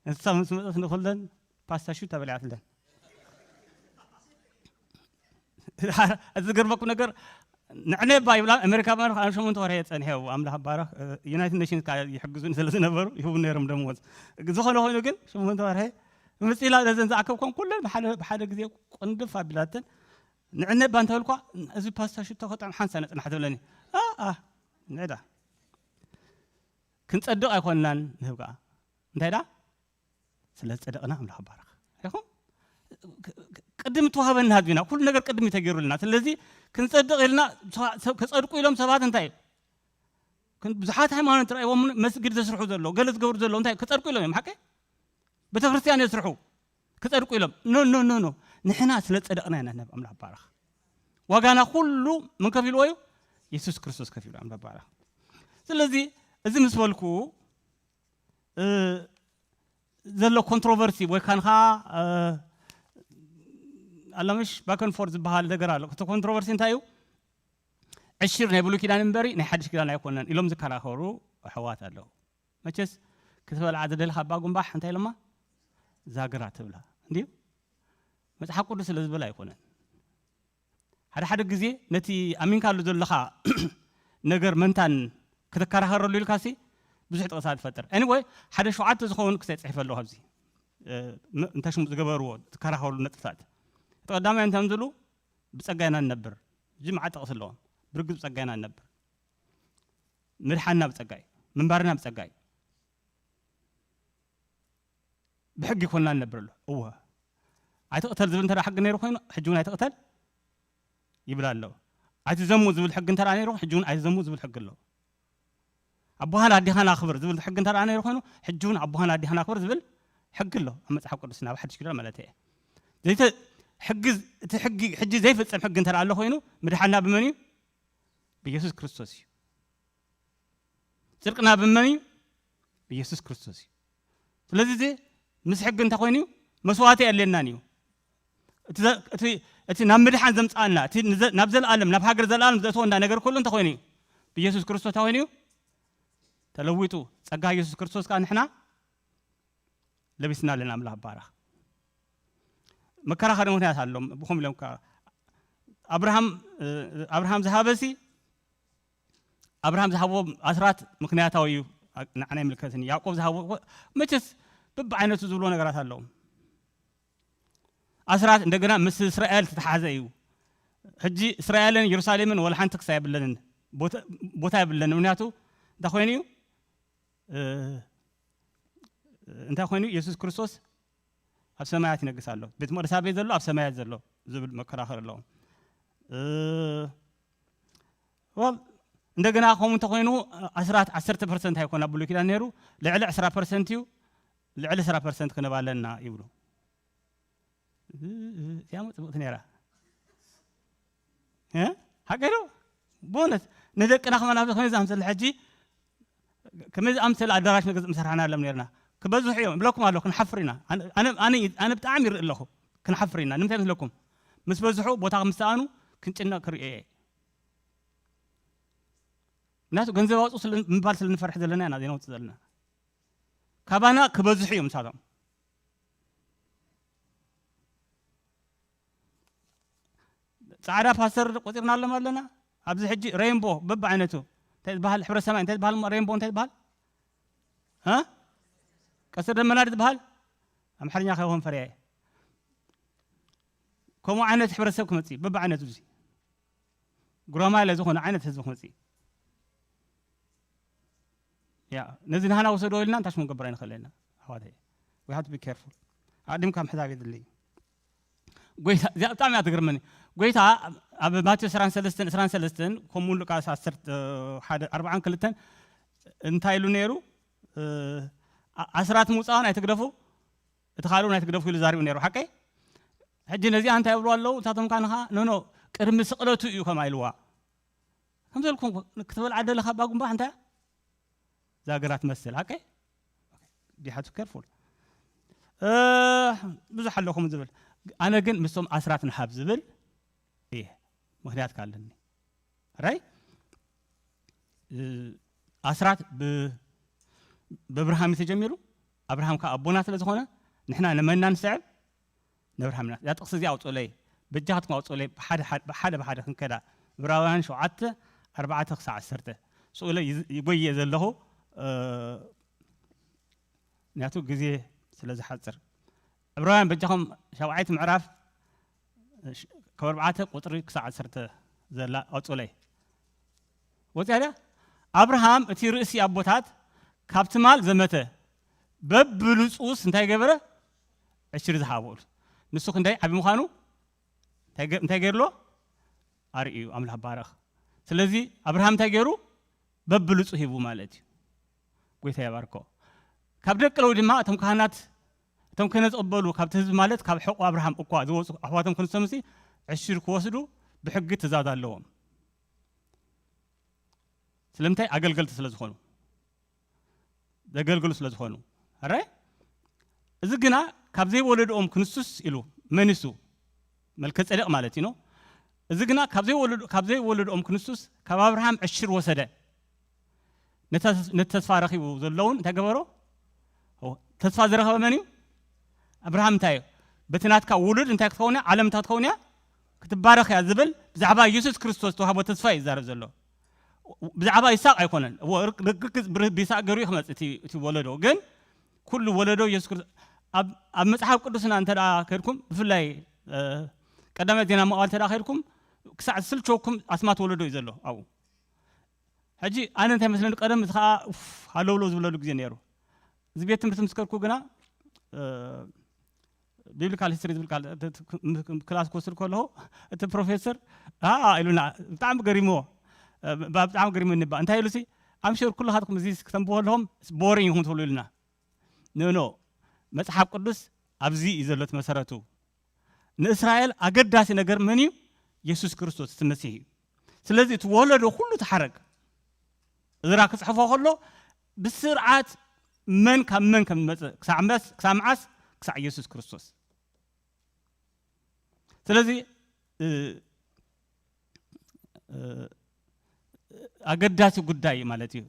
ንሳ ምስ መፀት ንኩለን ፓስታ ሹ ተበሊዓትለን። እቲ ዝገርመኩም ነገር ንዕነ ባ ይብላ ኣሜሪካ ማለት ኣብ ሸሞንተ ወርሒ የፀንሐ ኣምላኽ ባረኽ ዩናይትድ ኔሽንስ ይሕግዙን ስለ ዝነበሩ ይህቡ ነይሮም ደሞዝ። ዝኾነ ኮይኑ ግን ሸሞንተ ወርሒ ምፅላ ነዘን ዝኣከብኮም ኩለን ብሓደ ግዜ ቁንድፍ ኣቢላተን ንዕነ ባ እንተበልኳ እዚ ፓስታ ሽቶ ከጥዕም ሓንሳ ነፅናሕ ትብለኒ። ንዕዳ ክንፀድቕ ኣይኮንናን ንህብ ከዓ እንታይ ዳ ስለ ዝፀደቕና ኣምላኽ ባረኽ። ሪኹም ቅድም ተዋህበና ህዝቢና ኩሉ ነገር ቅድም ተገይሩልና። ስለዚ ክንፀድቕ ኢልና ከፀድቁ ኢሎም ሰባት እንታይ ብዙሓት ሃይማኖት ረእዎም መስጊድ ዘስርሑ ዘሎ ገለ ዝገብሩ ዘሎ እንታይ ክፀድቁ ኢሎም እዮም ሓቂ ቤተክርስትያን የስርሑ ክፀድቁ ኢሎም ኖ ኖ ኖ ኖ ንሕና ስለ ዝፀደቕና ኢና ናብ ኣምላኽ ባረኽ። ዋጋና ኩሉ ምን ከፊልዎ እዩ? የሱስ ክርስቶስ ከፊሉ ኣምላኽ ባረኽ። ስለዚ እዚ ምስ በልኩ ዘሎ ኮንትሮቨርሲ ወይ ካንኻ ኣለምሽ ባከን ፎርት ዝበሃል ነገር ኣሎ። እቲ ኮንትሮቨርሲ እንታይ እዩ? ዕሽር ናይ ብሉይ ኪዳን እምበሪ ናይ ሓድሽ ኪዳን ኣይኮነን ኢሎም ዝከራኸሩ ኣሕዋት ኣለዉ። መቸስ ክትበልዓ ዝደልኻ ኣባ ጉንባሕ እንታይ ኢሎማ? ዛግራ ትብላ እንድዩ። መጽሓፍ ቅዱስ ስለ ዝበል ኣይኮነን። ሓደ ሓደ ግዜ ነቲ ኣሚንካሉ ዘለኻ ነገር መንታን ክትከራኸረሉ ኢልካሲ ብዙሕ ጥቕሳ ትፈጥር። Anyway ሓደ ሸውዓተ ዝኸውን ክሳይ ጽሒፈ ኣለኹ ኣብዚ እንታይ ሽሙ ዝገበርዎ ዝከራኸሩ ነጥብታት። እቲ ቀዳማይ እንታይ ዝብሉ ብጸጋ ኢና ንነብር። እዚ መዓት ጥቕሲ ኣለዎም። ብርግጽ ብጸጋ ኢና ንነብር። ምድሓንና ብጸጋ እዩ። ምንባርና ብጸጋ እዩ። ብሕጊ ኮንና ንነብር ኣሎ። እወ ኣይትቕተል ዝብል እንተ ሕጊ ነይሩ ኮይኑ ሕጂ እውን ኣይትቕተል ይብል ኣሎ። ኣይትዘሙ ዝብል ሕጊ እንተ ነይሩ ሕጂ እውን ኣይትዘሙ ዝብል ሕጊ ኣሎ። ኣቦኻን ኣዴኻን ኣኽብር ዝብል ሕጊ እንተ ነይሩ ኮይኑ ሕጂ እውን ኣቦኻን ኣዴኻን ኣኽብር ዝብል ሕጊ ኣሎ ኣብ መፅሓፍ ቅዱስና ኣብ ሓድሽ ኪዳን ማለት እየ። ዘይተ ሕጊ እቲ ሕጊ ሕጂ ዘይፍፀም ሕጊ እንተ ኣሎ ኮይኑ ምድሓና ብመን እዩ? ብኢየሱስ ክርስቶስ እዩ። ጽድቅና ብመን እዩ? ብኢየሱስ ክርስቶስ እዩ። ስለዚ እዚ ምስ ሕጊ እንታይ ኮይኑ እዩ? መስዋዕቲ የድልየናን እዩ። እቲ ናብ ምድሓን ዘምጽኣና እቲ ናብ ዘለኣለም ናብ ሃገር ዘለኣለም ዘእትወና ነገር ኩሉ እንታይ ኮይኑ እዩ? ብኢየሱስ ክርስቶስ እንታይ ኮይኑ እዩ? ተለዊጡ ጸጋ ኢየሱስ ክርስቶስ ከኣ ንሕና ለቢስና ኣለና ኣምላኽ ባረኽ። መከራኸሪ ምክንያት ኣሎም ብኹም ኢሎም ኣብርሃም ኣብርሃም ዝሃበሲ ኣብርሃም ዝሃብዎ ኣስራት ምክንያታዊ እዩ። ንዓና ይምልከትኒ ያዕቆብ ዝሃብዎ መቸስ ብብዓይነቱ ዝብልዎ ነገራት ኣለዎም። ኣስራት እንደገና ምስ እስራኤል ዝተሓዘ እዩ። ሕጂ እስራኤልን የሩሳሌምን ወላ ሓንቲ ክሳ የብለንን ቦታ የብለንን ምክንያቱ እንታይ ኮይኑ እዩ? እንታይ ኮይኑ የሱስ ክርስቶስ ኣብ ሰማያት ይነግስ ኣሎ። ቤት መቅደስ ኣበይ ዘሎ? ኣብ ሰማያት ዘሎ ዝብል መከራኸሪ ኣለዎም። ወል እንደገና ከምኡ እንተኮይኑ ኣስራት ዓሰርተ ፐርሰንት ኣይኮን ኣብ ብሉይ ኪዳን ነይሩ ልዕሊ ዕስራ ፐርሰንት እዩ። ልዕሊ ዕስራ ፐርሰንት ክንብ ኣለና ይብሉ። እዚኣ ጽቡቅቲ ነይራ። ሓቂ ዶ? ብእውነት ንደቅና ከማን ኣብዚ ከመይ ዝኣምሰለ ሕጂ ከመይ ዝኣምሰለ ኣዳራሽ ንገዝእ ምሰርሓናሎም ነርና። ክበዝሑ እዮም እብለኩም ኣለኹ። ክንሓፍር ኢና። ኣነ ብጣዕሚ ይርኢ ኣለኹ። ክንሓፍር ኢና። ንምንታይ መስለኩም? ምስ በዝሑ ቦታ ምስ ሰኣኑ ክንጭነቕ ክርኢ እየ። ምክንያቱ ገንዘብ ኣውፅኡ ምባል ስለ ንፈርሕ ዘለና ኢና ዜና ውፅእ ዘለና። ካባና ክበዝሑ እዮም ንሳቶም። ፃዕዳ ፓስተር ቆፂርና ኣሎም ኣለና። ኣብዚ ሕጂ ሬንቦ በብዓይነቱ እንታይ ዝበሃል ሕብረ ሰማይ እንታይ ዝበሃል ሬንቦ እንታይ ዝበሃል ቀስተ ደመና ዝበሃል ኣምሓርኛ ከይኮን ፈሪያ ከምኡ ዓይነት ሕብረተሰብ ክመፅእ በብዓይነቱ እዚ ጉራማይለ ዝኾነ ዓይነት ህዝቢ ክመፅእ ያ ነዚ ንሃና ወሰዶ ኢልና እንታይ ሽሙ ገብር ኣይንኽእል ኢና ኣሕዋተይ። We have to be careful። ኣቅዲምካ ምሕሳብ የድሊ። ጎይታ እዚኣ ብጣዕሚ እያ ትገርመኒ። ጎይታ ኣብ ማቴዎስ ዕስራን ሰለስተን ዕስራን ሰለስተን ከምኡ ሉቃስ ዓሰርተ ሓደ ኣርባዓን ክልተን እንታይ ኢሉ ነይሩ? ኣስራት ምውፃእን ኣይትግደፉ እቲ ካልኡ ናይ ትግደፉ ኢሉ ዛሪቡ ነይሩ ሓቀይ። ሕጂ ነዚኣ እንታይ ይብሉ ኣለዉ እታቶም ካንኻ ኖኖ ቅድሚ ስቕለቱ እዩ ከማ ኢልዋ። ከምዚ ኢልኩም ክትበልዓ ደለኻ ባጉምባ እንታይ እዛ ገራ ትመስል ሓቀይ ዲሓቱ ከርፉል ብዙሕ ኣለኹም ዝብል ኣነ ግን ምስቶም ኣስራት ንሃብ ዝብል እየ ምክንያት ካለኒ ራይ ኣስራት ብእብርሃም ተጀሚሩ ኣብርሃም ካብ ኣቦና ስለ ዝኾነ ንሕና ንመና ንስዕብ ንእብርሃም ኢና እዛ ጥቕሲ እዚኣ ኣውፅኡለይ በጃኻትኩም ኣውፅኡለይ ብሓደ ብሓደ ክንከዳ ዕብራውያን ሸውዓተ ኣርባዕተ ክሳዕ ዓሰርተ ስኡለ ይጎየ ዘለኹ ምክንያቱ ግዜ ስለ ዝሓፅር ዕብራውያን በጃኹም ሻውዓይቲ ምዕራፍ ካብ ኣርባዕተ ቁፅሪ ክሳዕ ዓሰርተ ዘላ ኣውፅኡለይ ወፂያ ድያ ኣብርሃም እቲ ርእሲ ኣቦታት ካብ ትማል ዘመተ በብልፁስ እንታይ ገበረ ዕሽሪ ዝሃበሉ ንሱ ክንደይ ዓብ ምዃኑ እንታይ ገርሎ ኣርእዩ ኣምላኽ ባረኽ ስለዚ ኣብርሃም እንታይ ገይሩ በብልፁ ሂቡ ማለት እዩ ጎይታ የባርኮ ካብ ደቂ ለዊ ድማ እቶም ካህናት እቶም ክህነ ዝቕበሉ ካብቲ ህዝቢ ማለት ካብ ሕቑ ኣብርሃም እኳ ዝወፁ ኣሕዋቶም ክንሰምሲ ዕሽር ክወስዱ ብሕጊ ትእዛዝ ኣለዎም ስለምንታይ ኣገልገልቲ ስለ ዝኾኑ ዘገልግሉ ስለ ዝኾኑ ኣረ እዚ ግና ካብ ዘይወለድኦም ክንሱስ ኢሉ መኒሱ መልከ ጸደቅ ማለት እዩ እዚ ግና ካብ ዘይወለድኦም ክንሱስ ካብ ኣብርሃም ዕሽር ወሰደ ነቲ ተስፋ ረኺቡ ዘለውን እንታይ ገበሮ ተስፋ ዝረኸበ መን እዩ ኣብርሃም እንታይ እዩ በቲ ናትካ ውሉድ እንታይ ክትኸውን እያ ዓለም እንታይ ክትኸውን እያ ክትባረኽ እያ ዝብል ብዛዕባ የሱስ ክርስቶስ ተዋህቦ ተስፋ እዩ ዝዛረብ ዘሎ ብዛዕባ ይስሐቅ ኣይኮነን። እዎ ርግግዝ ብይስሐቅ ገይሩ እዩ ክመጽእ እቲ ወለዶ። ግን ኩሉ ወለዶ ኢየሱስ ክርስቶስ ኣብ መጽሓፍ ቅዱስና እንተ ደኣ ከድኩም ብፍላይ ቀዳማይ ዜና መዋዕል እንተ ደኣ ከድኩም ክሳዕ ዝስልቸወኩም ኣስማት ወለዶ እዩ ዘሎ ኣብኡ። ሕጂ ኣነ እንታይ መስለኒ ቀደም እዚ ከዓ ሃለውለው ዝበለሉ ግዜ ነይሩ። እዚ ቤት ትምህርቲ ምስ ከድኩ ግና ቢብሊካል ሂስትሪ ዝብል ቃል ክላስ ክወስድ ከለኹ እቲ ፕሮፌሰር ኢሉና ብጣዕሚ ገሪምዎ ብጣዕሚ ገሪሙ ንባ እንታይ ኢሉ ሲ ኣምሽር ኩልኻትኩም እዚ ክተንብቦ ኣለኹም ቦሪንግ ኢኹም ትብሉ ኢሉና ኖ ኖ መፅሓፍ ቅዱስ ኣብዚ እዩ ዘሎ መሰረቱ ንእስራኤል ኣገዳሲ ነገር መን እዩ የሱስ ክርስቶስ እቲ መሲህ እዩ ስለዚ እቲ ወለዶ ኩሉ ተሓረግ እዝራ ክፅሕፎ ከሎ ብስርዓት መን ካብ መን ከም ዝመፅእ ክሳዕ መዓስ ክሳዕ የሱስ ክርስቶስ ስለዚ ኣገዳሲ ጉዳይ ማለት እዩ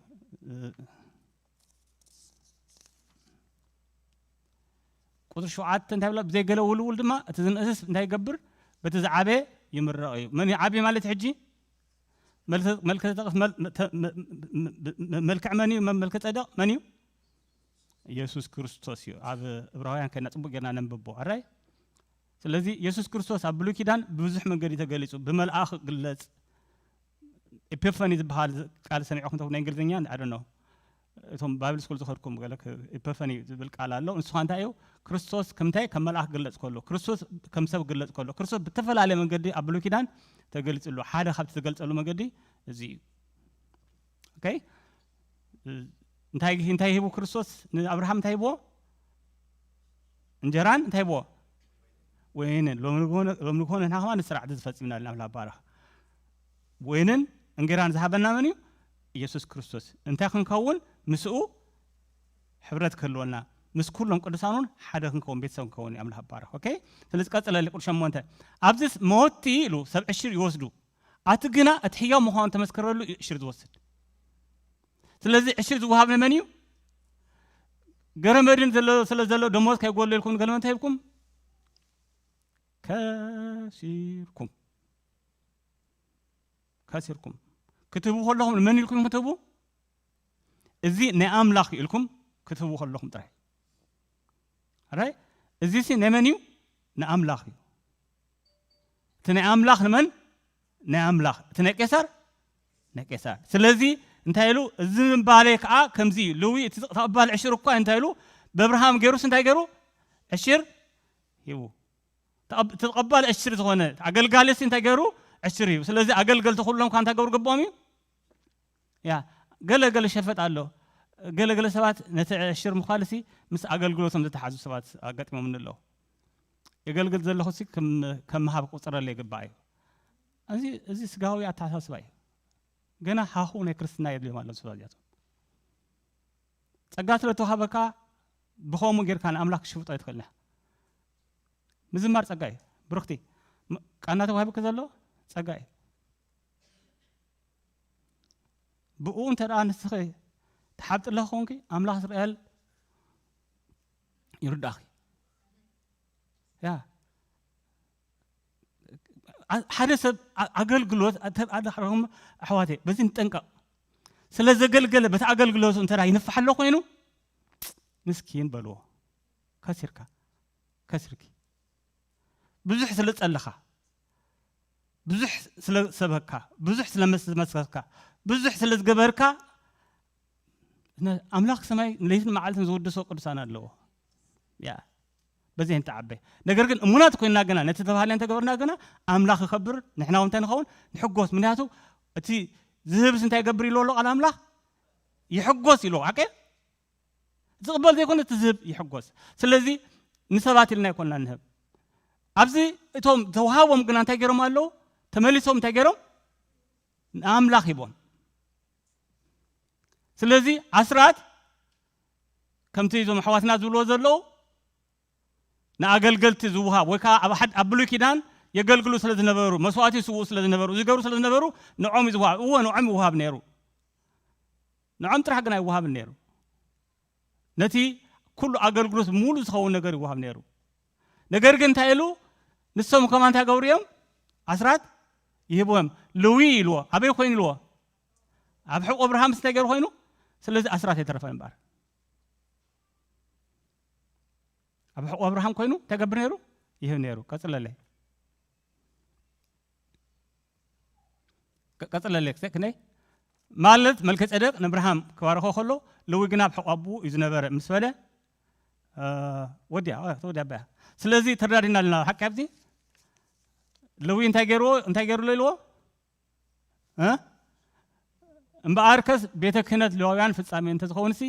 ቁፅሪ ሸውዓተ እንታይ ብላ ብዘይ ገለ ውልውል ድማ እቲ ዝንእስስ እንታይ ይገብር በቲ ዝዓበየ ይምረቕ እዩ መን ዓብይ ማለት ሕጂ መልክዕ መን እዩ መልክዕ ፀደቕ መን እዩ ኢየሱስ ክርስቶስ እዩ ኣብ እብራውያን ከና ፅቡቅ ጌርና ነንብቦ ኣራይ ስለዚ ኢየሱስ ክርስቶስ ኣብ ብሉይ ኪዳን ብብዙሕ መንገዲ ተገሊፁ ብመልኣኽ ግለፅ ኤፒፋኒ ዝበሃል ቃል ሰሚዕኹም ተኩ ናይ እንግሊዝኛ ኣዶ ነው እቶም ባይብል ስኩል ዝኸድኩም ገለ ኤፒፋኒ ዝብል ቃል ኣሎ ንስኻ እንታይ እዩ ክርስቶስ ከምታይ ከም መልኣኽ ግለፅ ከሎ ክርስቶስ ከም ሰብ ግለፅ ከሎ ክርስቶስ ብተፈላለየ መንገዲ ኣብ ብሉይ ኪዳን ተገሊፁ ኣሎ ሓደ ካብቲ ዝገልፀሉ መንገዲ እዚ እዩ okay እንታይ እንታይ ሂቡ ክርስቶስ ንኣብርሃም እንታይ ሂብዎ እንጀራን እንታይ ሂብዎ ወይንን ሎም ንግሆ ንሕና ከማ ንስራዕቲ ዝፈፂምና ኣለና ብላ ባረኽ ወይንን እንጌራን ዝሃበና መን እዩ ኢየሱስ ክርስቶስ እንታይ ክንከውን ምስኡ ሕብረት ክህልወና ምስ ኩሎም ቅዱሳኑን ሓደ ክንከውን ቤተሰብ ክንከውን ኣምላኽ ባረኽ okay ስለዚ ቀፅለሊ ቁር ሸሞንተ ኣብዚስ መወቲ ኢሉ ሰብ ዕሽር ይወስዱ ኣቲ ግና እቲ ሕያው ምዃኑ ተመስከረሉ እዩ ዕሽር ዝወስድ ስለዚ ዕሽር ዝወሃብ ንመን እዩ ገረመድን ስለ ዘሎ ደሞዝ ከይጎለልኩም ገለመ እንታይ ኢልኩም ከሲርኩም ከሲርኩም ክትህቡ ከለኹም ንመን ኢልኩም ክትህቡ እዚ ናይ ኣምላኽ ኢልኩም ክትህቡ ከለኹም ጥራይ ኣራይ እዚ ሲ ናይ መን እዩ ንኣምላኽ እዩ እቲ ናይ ኣምላኽ ንመን ናይ ኣምላኽ እቲ ናይ ቄሳር ናይ ቄሳር ስለዚ እንታይ ኢሉ እዚ ምባለ ከዓ ከምዚ እዩ ልዊ እቲ ተቐባል ዕሽር እኳ እንታይ ኢሉ በብርሃም ገይሩስ እንታይ ገይሩ ዕሽር ሂቡ ተቐባል ዕሽር ዝኾነ ኣገልጋሊ ሲ እንታይ ገይሩ ዕሽር ሂቡ ስለዚ ኣገልገልቲ ኩሎም ካ እንታይ ገብሩ ግብኦም እዩ ያ ገለ ገለ ሸፈጥ ኣሎ ገለ ገለ ሰባት ነቲ ዕሽር ምዃል ሲ ምስ ኣገልግሎቶም ዝተሓዙ ሰባት ኣጋጢሞም ኣለዉ የገልግል ዘለኹ ሲ ከም መሃብ ቁፅረለ ይግባእ እዩ እዚ ስጋዊ ኣተሓሳስባ እዩ ገና ሃኹ ናይ ክርስትና የድልዮም ኣሎ። ስባ እዚኣቶም ጸጋ ስለ ተዋሃበካ ብኸምኡ ጌርካ ንኣምላኽ ክሽፍጦ ኣይትኽእልና። ምዝማር ጸጋ እዩ። ብርኽቲ፣ ም- ቃና ተዋሂብኪ ዘሎ ጸጋ እዩ። ብኡ እንተ ደኣ ንስኺ ትሓብጥለ ኾንኪ፣ ኣምላኽ እስራኤል ይርዳእኺ። ያ ኣ- ሓደ ሰብ ኣ- ኣገልግሎት ኣተ- ኣዳሕረኹም ኣሕዋተይ፣ በዚ ንጠንቀቕ። ስለ ዘገልገለ በቲ ኣገልግሎቱ እንተ ደኣ ይንፋሕ ኣሎ ኮይኑ፣ ምስኪን በልዎ። ከሲርካ፣ ከሲርኪ። ብዙሕ ስለ ጸለኻ፣ ብዙሕ ስለ ሰበካ፣ ብዙሕ ስለ መስመስከርካ፣ ብዙሕ ስለ ዝገበርካ፣ ነ- ኣምላኽ ሰማይ ለይትን መዓልትን ዝውድሶ ቅዱሳን ኣለዎ። ያ በዚ ንተዓበ። ነገር ግን እሙናት ኮይንና ግና፣ ነቲ ተባህለ እንተገበርና ግና፣ ኣምላኽ ይኸብር፣ ንሕና እውን እንታይ ንኸውን? ንሕጎስ። ምክንያቱ እቲ ዝህብስ እንታይ ይገብር ኢልዎ ኣሎ ቃል ኣምላኽ? ይሕጎስ ኢልዎ። ሓቀ ዝቕበል ዘይኮነ እቲ ዝህብ ይሕጎስ። ስለዚ ንሰባት ኢልና ኣይኮንና ንህብ። ኣብዚ እቶም ተዋሃቦም ግና እንታይ ገይሮም ኣለዉ? ተመሊሶም እንታይ ገይሮም? ንኣምላኽ ሂቦም። ስለዚ ኣስራት ከምቲ እዞም ኣሕዋትና ዝብልዎ ዘለዉ ንኣገልገልቲ ዝውሃብ ወይ ከዓ ኣብ ሓድ ኣብ ብሉይ ኪዳን የገልግሉ ስለ ዝነበሩ፣ መስዋዕቲ ይስውኡ ስለ ዝነበሩ፣ ዝገብሩ ስለ ዝነበሩ ንዖም እዩ ዝውሃብ። እወ ንዖም ይውሃብ ነይሩ። ንዖም ጥራሕ ግን ኣይወሃብን ነይሩ። ነቲ ኩሉ ኣገልግሎት ሙሉ ዝኸውን ነገር ይወሃብ ነይሩ። ነገር ግን እንታይ ኢሉ? ንሶም ከማ እንታይ ገብሩ እዮም? ኣስራት ይህብዎም። ልዊ ኢልዎ ኣበይ ኮይኑ ኢልዎ? ኣብ ሕቁ ኣብርሃምስ እንታይ ገይሩ ኮይኑ? ስለዚ ኣስራት የተረፈ እምበር ኣብ ሕቁ ኣብርሃም ኮይኑ እንታይ ገብር ነይሩ? ይህብ ነይሩ። ቀጽለለይ። ቀ- ቀጽለለይ ክሰ- ክነይ ማለት መልከ ጸደቅ ንኣብርሃም ክባርኾ ከሎ ልዊ ግና ኣብ ሕቁ ኣቦኡ እዩ ዝነበረ ምስ በለ እ፣ ወዲያ እ፣ ተወዲያ ኣባያ። ስለዚ ተረዳዲና ኣለና ሓቂ ኣብዚ ልዊ እንታይ ገይርዎ እንታይ ገይርሎ ኢልዎ እ? እምበኣርከስ ቤተ ክህነት ሌዋውያን ፍጻሜ እንተዝኸውንሲ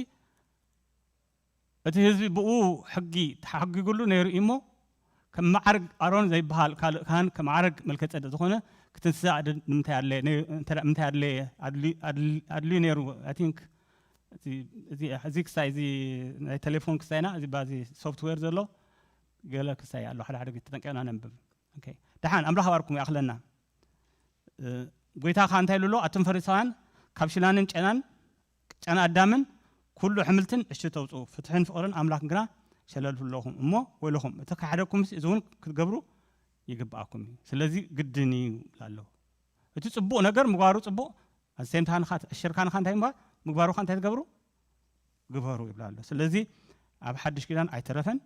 እቲ ህዝቢ ብኡ ሕጊ ተሓጊጉሉ ነይሩ እዩ እሞ ከም ማዕርግ ኣሮን ዘይበሃል ካልእ ካህን ከም ማዕርግ መልከ ጸደቅ ዝኾነ ክትንስእ ኣደ ንምንታይ ኣድለየ? ነ- እንተ- ምንታይ ኣድለየ ኣድልዩ- ኣድል- ኣድልዩ ነይሩ። I think እዚ- እዚ- እዚ ክሳይ እዚ ናይ ቴሌፎን ክሳይና እዚ ባዚ ሶፍትዌር ዘሎ ገለ ክሳይ ኣሎ ሓደ ሓደ ግዜ ተጠንቀና ነንብብ። ኦኬ። ደሓን ኣምላኽ ኣባርኩም ይኣኽለና። እ፣ ጎይታ ኸኣ እንታይ ኢሉ ኣሎ? ኣቱም ፈሪሳውያን ካብ ሽላንን ጨናን ጨና ኣዳምን ኩሉ ሕምልትን ዕሽቲ ተውፅኡ፣ ፍትሕን ፍቕርን ኣምላኽ ግና ሸለልፉ ኣለኹም። እሞ ወይለኹም እቲ ከሓደኩምስ እዚ እውን ክትገብሩ ይግብኣኩም እዩ። ስለዚ ግድን እዩ ይብላ ኣለዉ። እቲ ጽቡቕ ነገር ምግባሩ ጽቡቕ፣ ኣዘሴምታ ንኻ ዕሽርካ ንኻ እንታይ ምግባር ምግባሩ ኻ እንታይ ትገብሩ ግበሩ ይብላ ኣሎ። ስለዚ ኣብ ሓድሽ ኪዳን ኣይተረፈን፣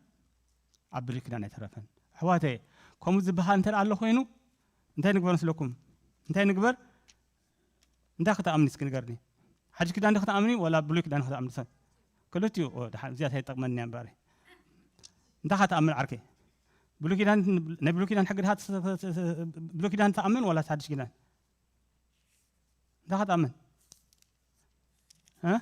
ኣብ ብሉይ ኪዳን ኣይተረፈን። ኣሕዋተየ ከምኡ ዝበሃል እንተ ኣሎ ኮይኑ እንታይ ንግበር ምስለኩም? እንታይ ንግበር? እንታይ ክትኣምኒ እስኪ ንገርኒ? ሓድሽ ኪዳን ዶ ክትኣምኒ ወላ ብሉይ ኪዳን ክትኣምኒ? ሰብ ክልቲኡ ኦ፣ ደሓን እዚኣ ኣይጠቕመኒ እያ እምበኣር። እንታይ ክትኣምን ዓርከይ? ብሉይ ኪዳን ናይ ብሉይ ኪዳን ሕጊ ድኻ ትስ- ትስ- ትስ- ብሉይ ኪዳን ትኣምን ወላ ሓድሽ ኪዳን? እንታይ ክትኣምን? እ?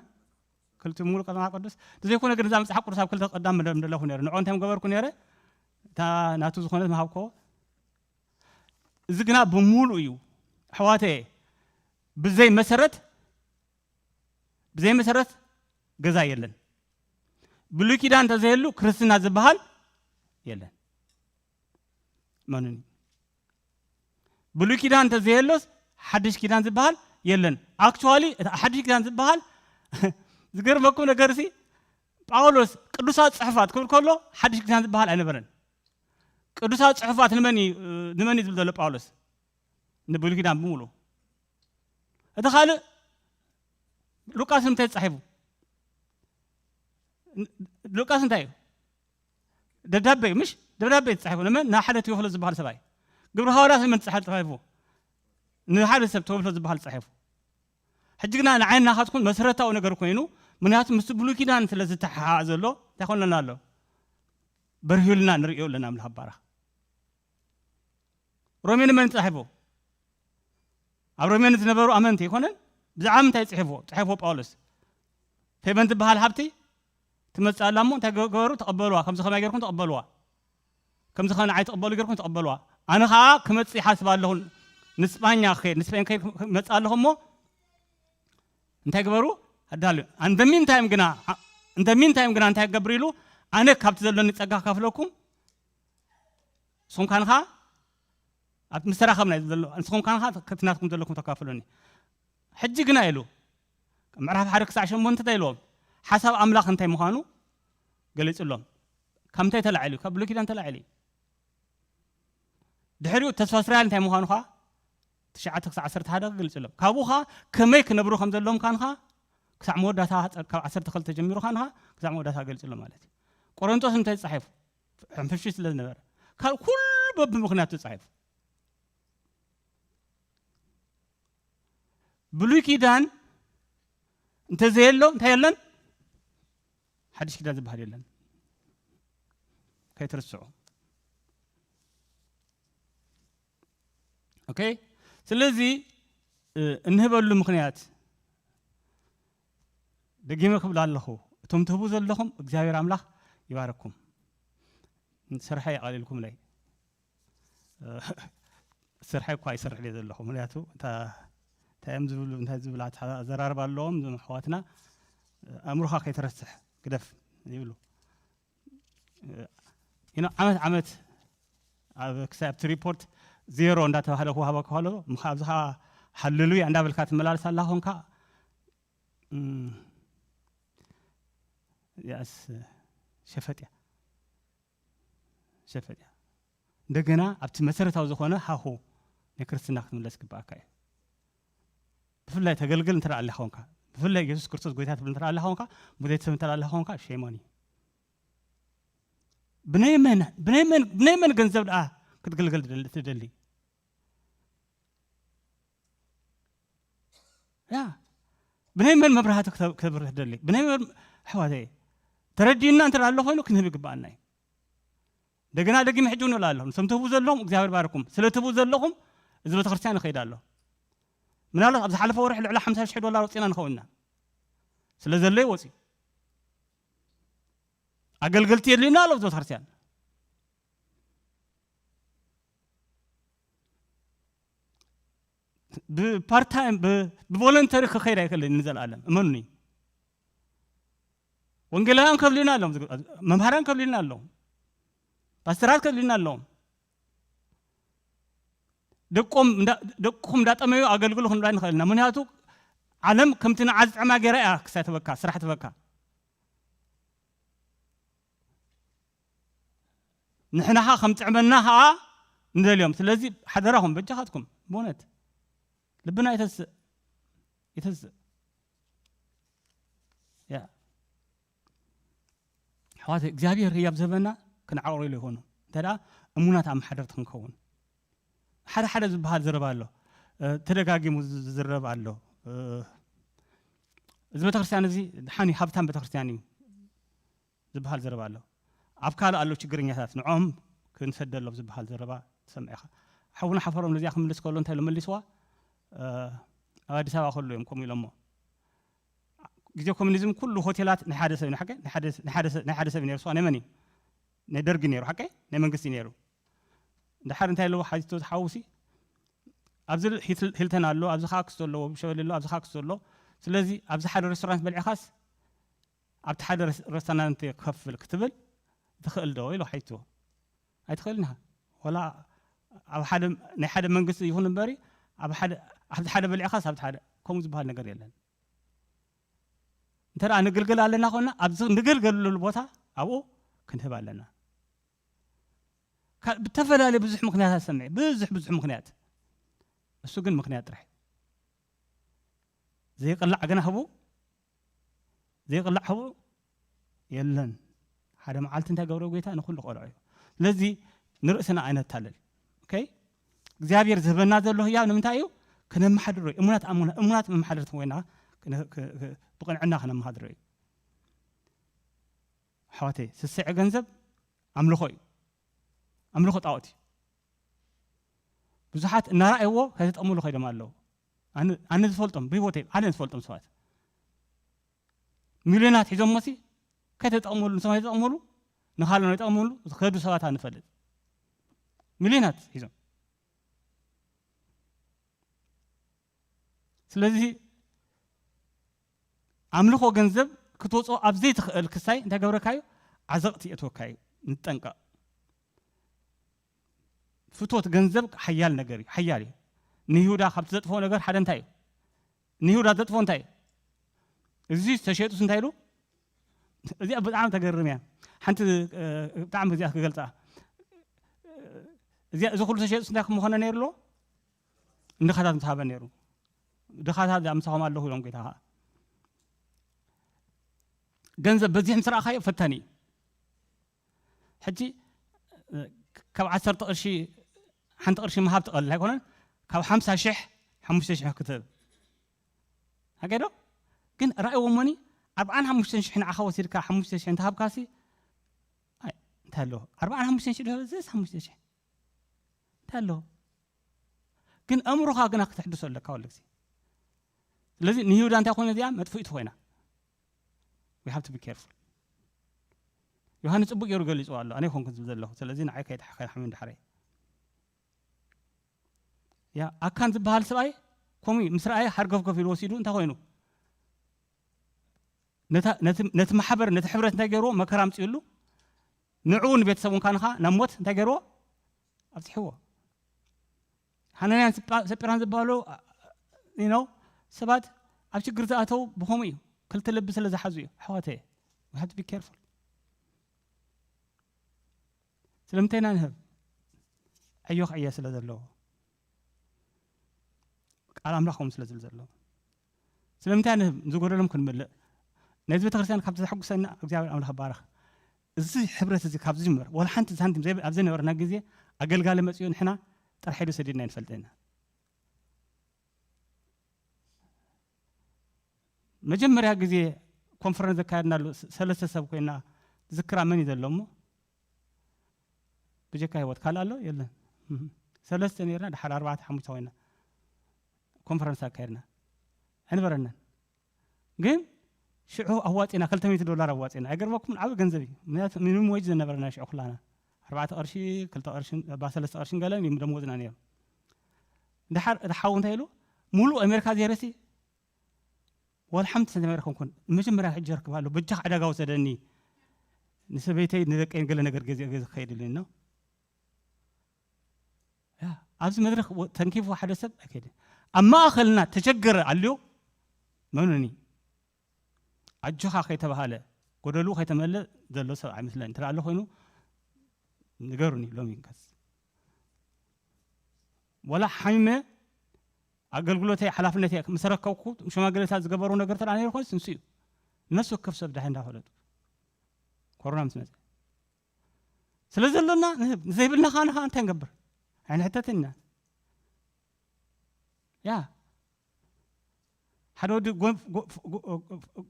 ክልቲ ሙሉ ቀዳማ ቅዱስ እንተዘይኮነ ግን እዛ መጽሓፍ ቅዱስ ኣብ ክልተ ቀዳም መደብ እንደለኹ ነይረ ንዖ እንታይ ምገበርኩ ነይረ እታ ናቱ ዝኾነት መሃብኮ እዚ ግና ብሙሉ እዩ ኣሕዋተ ብዘይ መሰረት ብዘይ መሰረት ገዛ የለን። ብሉይ ኪዳን እንተዘየሉ ክርስትና ዝበሃል የለን። መኑኒ ብሉይ ኪዳን እንተዘየሎስ ሓድሽ ኪዳን ዝበሃል የለን። ኣክቹዋሊ ሓድሽ ኪዳን ዝበሃል ዝገርመኩም ነገር ሲ ጳውሎስ ቅዱሳት ጽሑፋት ክብል ከሎ ሓድሽ ኪዳን ዝበሃል ኣይነበረን። ቅዱሳት ጽሑፋት ንመን እዩ ንመን እዩ ዝብል ዘሎ ጳውሎስ? ንብሉይ ኪዳን ብምሉ እቲ ካልእ ሉቃስ ንምንታይ ተጻሒፉ? ሉቃስ እንታይ እዩ? ደብዳቤ እዩ ምሽ ደብዳቤ ተጻሒፉ ንመን ንሓደ ቴዎፍሎስ ዝበሃል ሰብኣይ ግብሪ ሃዋርያት ንመን ተጻሒፉ ንሓደ ሰብ ቴዎፍሎስ ዝበሃል ተጻሒፉ። ሕጂ ግና ንዓይና ካትኩን መሰረታዊ ነገር ኮይኑ ምክንያቱ ምስ ብሉይ ኪዳን ስለ ዝተሓሓ ዘሎ እንታይ ኮነና ኣሎ? በርሂልና ንርእዮ ኣለና ኣምላኽ ኣባራኽ። ሮሜ ንመን ተጻሒፉ? ኣብ ሮሜ ንዝነበሩ ኣመንቲ ኣይኮነን? ብዛዕባ ምንታይ ጽሒፉ? ጽሒፉ ጳውሎስ። ፌበን ትበሃል ሃብቲ ትመጽእ ኣላ እሞ እንታይ ገበሩ? ተቐበልዋ። ከምዚ ከማይ ጌርኩም ተቐበልዋ። ከምዚ ከ ንዓይ ትቕበሉ ጌርኩም ተቐበልዋ። ኣነ ኸኣ ክመጽእ ይሓስብ ኣለኹ። ንስጳኛ ክኸይድ ንስፔን ክኸይድ ክመጽእ ኣለኹ እሞ እንታይ ግበሩ? ኣዳልዩ። ኣንደ ሚን ታይም ግና፣ ኣንደ ሚን ታይም ግና እንታይ ክገብር ኢሉ? ኣነ ካብቲ ዘለኒ ጸጋ ካፍለኩም፣ ንስኹም ካንኻ ኣብ ምስተራኸብና እዩ ዘሎ፣ ንስኹም ካንኻ እቲ ናትኩም ዘለኩም ተካፍሉኒ። ሕጂ ግና ኢሉ፣ ምዕራፍ ሓደ ክሳዕ ሸሞንተ እንታይ ኢልዎም? ሓሳብ ኣምላኽ እንታይ ምዃኑ ገሊጹሎም። ካብ ምንታይ ተላዒሉ? ካብ ብሉይ ኪዳን ተላዒሉ እዩ። ድሕሪኡ ተስፋ እስራኤል እንታይ ምዃኑ ኸዓ ትሽዓተ ክሳዕ ዓሰርተ ሓደ ክገልጽሎም። ካብኡ ኸዓ ከመይ ክነብሩ ከም ዘለዎም ካንኻ ክሳዕ መወዳእታ፣ ካብ ዓሰርተ ክልተ ጀሚሩ ካንኻ ክሳዕ መወዳእታ ገልጽሎም ማለት እዩ። ቆሮንቶስ እንታይ ተጻሒፉ? ሕንፍሽፍሽ ስለ ዝነበረ። ካብ ኩሉ በብምኽንያቱ ተጻሒፉ። ብሉይ ኪዳን እንተዘየሎ እንታይ የለን? ሓድሽ ኪዳን ዝበሃል የለን። ከይትርስዑ። ኦኬ? ስለዚ፣ እ፣ እንህበሉ ምኽንያት ደጊመ ክብል ኣለኹ። እቶም ትህቡ ዘለኹም እግዚኣብሔር ኣምላኽ ይባረኩም። ስርሐይ ኣቐሊልኩምለይ። እ፣ ስርሐይ እኳ ይሰርሕ እየ ዘለኹ። ምኽንያቱ እታ፣ እንታይ እዮም ዝብሉ፣ እንታይ ዝብል ኣተ-፣ ኣዘራርባ ኣለዎም እዞም ኣሕዋትና፣ እ፣ ኣእምሮኻ ከይትረስሕ ግደፍ ይብሉ። እ፣ ኢኖ ዓመት ዓመት ኣብ ክሳብ ኣብቲ ሪፖርት ዜሮ እንዳተባህለ ክወሃበካ ከሎ፣ ምኻ-፣ ኣብዚ ኸዓ ሃሌሉያ እንዳበልካ ትመላለስ ኣላ ኾንካ፣ እም፣ ያስ ሸፈጥ እያ። ሸፈጥ እያ። እንደገና ኣብቲ መሰረታዊ ዝኾነ ሃሁ ናይ ክርስትና ክትምለስ ግብኣካ እዩ። ብፍላይ ተገልግል እንተ ኣለኻ ኾንካ፣ ብፍላይ የሱስ ክርስቶስ ጎይታ ትብል እንተ ኣለኻ ኾንካ፣ ሙዴት ሰብ እንተ ኣለኻ ኾንካ፣ ሼም ኦን ዩ። ብናይ መን፣ ብናይ መን፣ ብናይ መን ገንዘብ ደኣ ክትግልገል ትደሊ፣ ትደሊ? ያ፣ ብናይ መን መብራህቲ ክተ-፣ ክተብርህ ትደሊ? ብናይ መን፣ ኣሕዋተይ፣ ተረዲእና እንተ ኣሎ ኮይኑ ክንህብ ይግብኣና እዩ። እንደገና ደጊመ ሕጂ እውን እብላ ኣለኹ፣ ንሶም ትህቡ ዘለኹም እግዚኣብሔር ባርኩም። ስለ ትህቡ ዘለኹም እዚ ቤተክርስትያን ይኸይድ ኣሎ። ምናልባት ኣብ ዝሓለፈ ወርሒ ልዕሊ ሓምሳ ሽሕ ዶላር ወፂና ንኸውን ኢና። ስለ ዘሎ እዩ ወፂኡ። ኣገልገልቲ የድልዩና ኣሎ ኣብዚ ቤተክርስትያን። ብፓርት ታይም፣ ብ-፣ ብቮለንተሪ ክኸይድ ኣይክእልን ንዘለኣለም፣ እመኑኒ። ወንጌላውያን ከድልዩና ኣለዎም፣ መምሃራን ከድልዩና ኣለዎም፣ ፓስተራት ከድልዩና ኣለዎም። ደቆም እንዳ-፣ ደቅኹም እንዳጠመዩ ኣገልግሉ ክንብላ ንኽእል ኢና። ምኽንያቱ ዓለም ከምቲ ንዓ ዝጥዕማ ገይራ እያ ክሳይ ትበካ፣ ስራሕ ትበካ። ንሕና ኸዓ ከም ጥዕመና ኸዓ ንደልዮም። ስለዚ ሓደራኹም በጃኻትኩም፣ ብእውነት ልብና ይተስእ፣ ይተስእ። ያ። ኣሕዋተይ፣ እግዚኣብሔር ህያብ ዝህበና ክንዓቕሮ ኢሉ ይኾኑ። እንተ ደኣ እሙናት ኣመሓደርቲ ክንከውን። ሓደ ሓደ ዝበሃል ዘረባ ኣሎ። እ፣ ተደጋጊሙ ዝ-፣ ዝዝረብ ኣሎ። እ፣ እዚ ቤተክርስትያን እዚ ደሓን እዩ፣ ሃብታም ቤተክርስትያን እዩ ዝበሃል ዘረባ ኣሎ። ኣብ ካልእ ኣለዉ ችግረኛታት፣ ንዖም ክንሰደሎም ዝበሃል ዘረባ ትሰምዕ ኢኻ። ሓውና ሓፈሮም ነዚኣ ክምልስ ከሎ እንታይ ኢሉ መሊስዋ? እ፣ ኣብ ኣዲስ ኣበባ ከሎ እዮም ከምኡ ኢሎሞ። ግዜ ኮሙኒዝም ኩሉ ሆቴላት ናይ ሓደ ሰብ እዩ፣ ሓቀይ? ናይ ሓደ፣ ናይ ሓደ ሰብ፣ ናይ ሓደ ሰብ እዩ ነይሩ። ንስዋ ናይ መን እዩ? ናይ ደርጊ ነይሩ፣ ሓቀይ? ናይ መንግስቲ ነይሩ። እንድሓር እንታይ ኣለዎ ሓቲቱ ተሓውሲ? ኣብዚ ሂል-፣ ሂልተን ኣሎ፣ ኣብዚ ኸዓ ክስቶ ኣለዎ፣ ሸበል ኣሎ፣ ኣብዚ ኸዓ ክስቶ ኣሎ። ስለዚ ኣብዚ ሓደ ሬስቶራንት በሊዕኻስ ኣብቲ ሓደ ረስ-፣ ረስቶራንት ክኸፍል ክትብል ትኽእል ዶ ኢሉ ሓቲትዎ። ኣይትኽእልን ኢኻ። ወላ ኣብ ሓደ፣ ናይ ሓደ መንግስቲ ይኹን እምበሪ፣ ኣብ ሓደ፣ ኣብቲ ሓደ በሊዕኻስ ኣብቲ ሓደ፣ ከምኡ ዝበሃል ነገር የለን። እንተ ደኣ ንግልገል ኣለና ኾንና፣ ኣብዚ ንግልገለሉ ቦታ ኣብኡ ክንህብ ኣለና። ካ-፣ ብተፈላለየ ብዙሕ ምኽንያታት ሰምዐ፣ ብዙሕ፣ ብዙሕ ምኽንያት። እሱ ግን ምኽንያት ጥራሕ። ዘይቅላዕ ግና ህቡ፣ ዘይቅላዕ ህቡ የለን። ሓደ መዓልቲ እንታይ ገብረ ጎይታ ንኹሉ ቆልዖ እዩ። ስለዚ ንርእስና ኣይነታልል። ኦኬ? እግዚኣብሔር ዝህበና ዘሎ ህያብ ንምንታይ እዩ? ክነመሓድሮ እዩ። እሙናት ኣሙና-፣ እሙናት መመሓደርቲ ኮይና ክነ-፣ ክ-፣ ክ-፣ ብቕንዕና ክነመሓድሮ እዩ። ኣሕዋተይ፣ ስስዐ ገንዘብ ኣምልኾ እዩ። ኣምልኾ ጣዖት እዩ። ብዙሓት እናረኣይዎ ከይተጠቕምሉ ከይዶም ኣለዉ። ኣነ፣ ኣነ ዝፈልጦም፣ ብህይወተይ ኣነ ዝፈልጦም ሰባት። ሚልዮናት ሒዞም ሞሲ ከይተጠቕምሉ፣ ንሶም ከይተጠቕምሉ፣ ንኻልእ ከይጠቕምሉ ዝኸዱ ሰባት ኣነ እፈልጥ። ሚልዮናት ሒዞም። ስለዚ ኣምልኾ ገንዘብ ክትወፅኦ ኣብ ዘይትኽእል ክሳይ እንታይ ገብረካ እዩ? ዓዘቕቲ የእትወካ እዩ። ንጠንቀቕ። ፍቶት ገንዘብ ሓያል ነገር እዩ፣ ሓያል እዩ። ንይሁዳ ካብ ዘጥፍኦ ነገር ሓደ እንታይ እዩ? ንይሁዳ ዘጥፍኦ እንታይ እዩ? እዚ ተሸጡስ እንታይ ኢሉ? እዚኣ ብጣዕሚ ተገርም እያ። ሓንቲ ብጣዕሚ እዚኣ ክገልፃ፣ እዚኣ እዚ ኩሉ ተሸጡስ እንታይ ክምኾነ ነይሩ ኣለዎ? ንድኻታት ምትሃበ ነይሩ። ድኻታት ምሳኹም ኣለኹ ኢሎም ጌታ ከዓ ገንዘብ በዚሕ ምስ ረኣኻዮ ፈታኒ እዩ። ሕጂ ካብ ዓሰርተ ቅርሺ ሓንቲ ቅርሺ ምሃብ ትቐልል ኣይኮነን። ካብ ሓምሳ ሽሕ ሓሙሽተ ሽሕ ክትህብ ኣገዶ ግን ራእይዎ ሞኒ ኣርባዓን ሓሙሽተን ሽሕ ንዓኻ ወሲድካ ሓሙሽተ ሽሕ እንተሃብካሲ እንታይ ኣለዎ? ኣርባዓን ሓሙሽተን ሽሕ ድሕሪ ዝስ ሓሙሽተ ሽሕ እንታይ ኣለዎ? ግን ኣእምሮኻ ግና ክተሕድሶ ኣለካ ወለ ግዜ። ስለዚ ንይሁዳ እንታይ ኮይነ እዚኣ መጥፍኢቱ ኮይና። We have to be careful። ዮሃንስ ጽቡቅ ገይሩ ገሊጽዎ ኣሎ። ኣነ ይኮንኩ ዝብል ዘለኹ። ስለዚ ንዓይ ከይትሓ- ከይትሓምን ድሓረይ። ያ ኣካን ዝበሃል ሰብኣይ ከምኡ እዩ። ምስ ረኣየ ሓርገፍገፍ ኢሉ ወሲዱ እንታይ ኮይኑ? ነታ- ነቲ- ነቲ ማሕበር ነቲ ሕብረት እንታይ ገይርዎ? መከራ ኣምፅኡሉ። ንዕኡ ንቤተሰቡን ካንኻ ናብ ሞት እንታይ ገይርዎ? ኣብፅሕዎ። ሃናንያን ስጳ- ሰጲራን ዝበሃሉ you know ሰባት ኣብ ችግር ዝኣተው ብኸምኡ እዩ። ክልተ ልቢ ስለ ዝሓዙ እዩ። ኣሕዋተየ we have to be careful። ስለምንታይ ኢና ንህብ? ዕዮ ክዕየ ስለ ዘለዎ፣ ቃል ኣምላኽ ከምኡ ስለ ዝብል ዘለዎ። ስለምንታይ ንህብ? ዝጎደሎም ክንምልእ፣ ነዚ ቤተክርስትያን ካብቲ ዘሐጉሰና እግዚኣብሔር ኣምላኽ ባረኽ። እዚ ሕብረት እዚ ካብ ዝጅመር ወላ ሓንቲ ሳንቲም ዘይብ- ኣብ ዘይነበረና ግዜ ኣገልጋሊ መፅኡ ንሕና ጥራሕ ኢሉ ሰዲድና ይንፈልጥ ኢና። መጀመርያ ግዜ ኮንፈረንስ ዘካየድናሉ ስ- ሰለስተ ሰብ ኮይና ዝክራ መን እዩ ዘሎ እሞ ብጀካ ህይወት ካልእ ኣሎ የለን። እህ። ሰለስተ ነርና ድሓር ኣርባዕተ ሓሙሽተ ኮይና ኮንፈረንስ ኣካየድና ኣይነበረናን። ግን ሽዑ ኣዋፂና ክልተ ሚእቲ ዶላር ኣዋፂና። ኣይገርመኩም? ዓብዪ ገንዘብ እዩ። ምክንያቱ ሚኒመም ዌጅ ዝነበረና ሽዑ ኩላና ኣርባዕተ ቅርሺ ክልተ ቅርሺ ባ ሰለስተ ቅርሽን ገለን እዩ ደሞዝና ነይሩ። ድሓር እቲ ሓው እንታይ ኢሉ? ሙሉእ ኣሜሪካ ዜረሲ ዋላ ሓንቲ ሰንቲም ኣይረኸብኩን። መጀመርያ ሕጂ ረክብ ኣሎ በጃኽ ዕዳጋ ወሰደኒ። ንሰበይተይ ንደቀይን ገለ ነገር ገዚኦ ገዚ ክኸይድ ኢሉኒ ነው። ያ፣ ኣብዚ መድረክ ወ- ተንኪፉ ሓደ ሰብ ኣይከይድን። ኣብ ማእኸልና ተቸገረ ኣልዮ መኑኒ ኣጆኻ ከይተባሃለ ጎደሉ ከይተመለ ዘሎ ሰብ ኣይመስለን። እንተ ኣሎ ኮይኑ ንገሩኒ ሎሚ ከስ ወላ ሓሚመ ኣገልግሎተይ ሓላፍነተይ ምስ ረከብኩ ሸማግለታት ዝገበሩ ነገር ተደኣ ነይሩ ኮይንስ ንሱ እዩ። ነፍሲ ወከፍ ሰብ ዳህ እንዳፈለጡ ኮሮና ምስ መፀ ስለ ዘሎና ንህብ ንዘይብልና ከዓ ንኸዓ እንታይ ንገብር? ኣይንሕተትን ኢና። ያ ሓደ ወዲ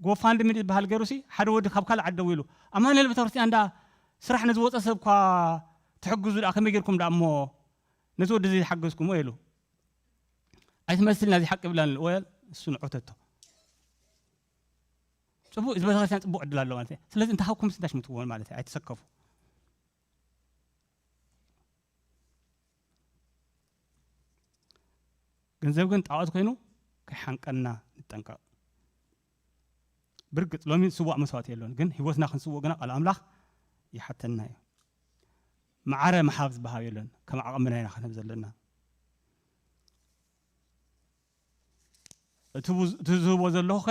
ጎፋንድሚ ዝበሃል ገይሩ ሲ ሓደ ወዲ ካብ ካልእ ዓዲ ደዊሉ ኣማኑኤል ቤተክርስትያን እንዳ ስራሕ ንዝወፀ ሰብ እኳ ትሕግዙ ደኣ ከመይ ጌርኩም ደኣ እሞ ነቲ ወዲ እዚ ዝሓገዝኩሞ ኢሉ ኣይትመስልና እዚ ሓቂ ይብላን ወል እሱ ንዖተቶ ፅቡቅ እዚ ቤተክርስትያን ፅቡቅ ዕድል ኣሎ ማለት እዩ። ስለዚ እንተሃብኩም ስንታሽ ምትዎ ማለት እዩ። ኣይተሰከፉ ገንዘብ ግን ጣዖት ኮይኑ ከይሓንቀና ንጠንቀቕ። ብርግጽ ሎሚ ስዋእ መስዋእቲ የለን፣ ግን ህይወትና ክንስውእ ግና ቃል ኣምላኽ ይሓተና እዩ። ማዕረ ምሃብ ዝበሃብ የለን፣ ከም ዓቕምና ኢና ክንህብ ዘለና። እቲ ቡ- እቲ ዝህቦ ዘለኹ ኸ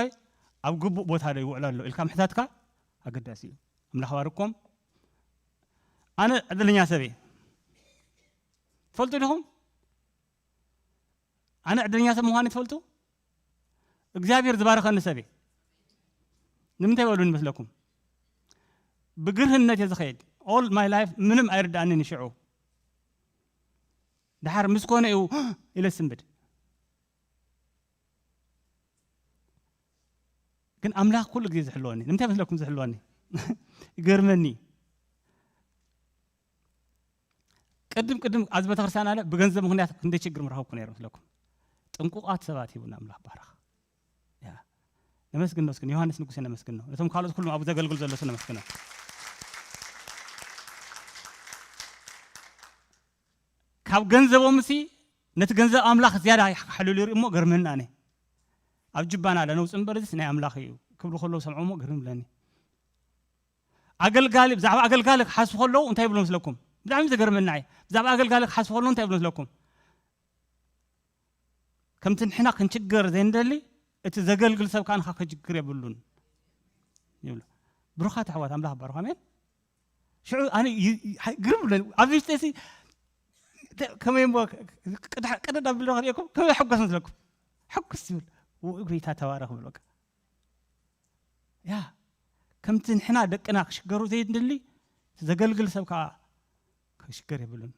ኣብ ግቡእ ቦታ ዶ ይውዕል ኣሎ ኢልካ ምሕታትካ ኣገዳሲ እዩ። ኣምላኽ ባርኮም። ኣነ ዕድለኛ ሰብ እየ። ትፈልጡ ዲኹም? ኣነ ዕድለኛ ሰብ ምዃን ትፈልጡ? እግዚኣብሔር ዝባረኸኒ ሰብ እየ። ንምንታይ በሉ ይመስለኩም? ብግርህነት እየ ዝኸይድ። All my life ምንም ኣይርዳእንን ይሽዑ። ድሓር ምስ ኮነ እዩ ኢለ ስንብድ። ግን ኣምላኽ ኩሉ ግዜ ዝሕልወኒ። ንምንታይ መስለኩም ዝሕልወኒ? ይገርመኒ። ቅድም ቅድም ኣብዚ ቤተክርስትያን ኣለ ብገንዘብ ምኽንያት ክንደይ ችግር ምረኸብኩ ነይረ መስለኩም። ጥንቁቓት ሰባት ሂቡና ኣምላኽ ባረኽ። ያ ነመስግን ነመስግን ዮሃንስ ንጉሴ ነመስግን ነው። ነቶም ካልኦት ኩሎም ኣብ ዘገልግል ዘሎ ነመስግኖ። ካብ ገንዘቦም ሲ ነቲ ገንዘብ ኣምላኽ ዝያዳ ሓልሉ ይርኢ እሞ ገርመና ኣነ ኣብ ጅባና ኣለ ነውፅ እምበር እዚስ ናይ ኣምላኽ እዩ። ክብሉ ከለዉ ሰምዖሞ ግርም ብለኒ። ኣገልጋሊ ብዛዕባ ኣገልጋሊ ክሓስቡ ከለዉ እንታይ ይብሉ መስለኩም? ብጣዕሚ ዘገርመና እዩ። ብዛዕባ ኣገልጋሊ ክሓስቡ ከለዉ እንታይ ይብሉ መስለኩም? ከምቲ ንሕና ክንችገር ዘይንደሊ እቲ ዘገልግል ሰብ ከዓ ንኻ ክችግር የብሉን ይብሉ። ብሩኻት ኣሕዋት ኣምላኽ ባርኹ። ኣሜን። ሽዑ ኣነ ይ- ይ- ግርም ብለኒ። ኣብ ውሽጠይሲ ከመይ እሞ ቅድሕ- ቅድድ ኣቢለ ክሪኤኩም ከመይ ሕጎስ መስለኩም? ሕጉስ ይብል። ውኡ ጎይታ ተባረኽ ብል በቃ። ያ ከምቲ ንሕና ደቅና ክሽገሩ ዘይንደሊ ዘገልግል ሰብ ከዓ ክሽገር የብሉን።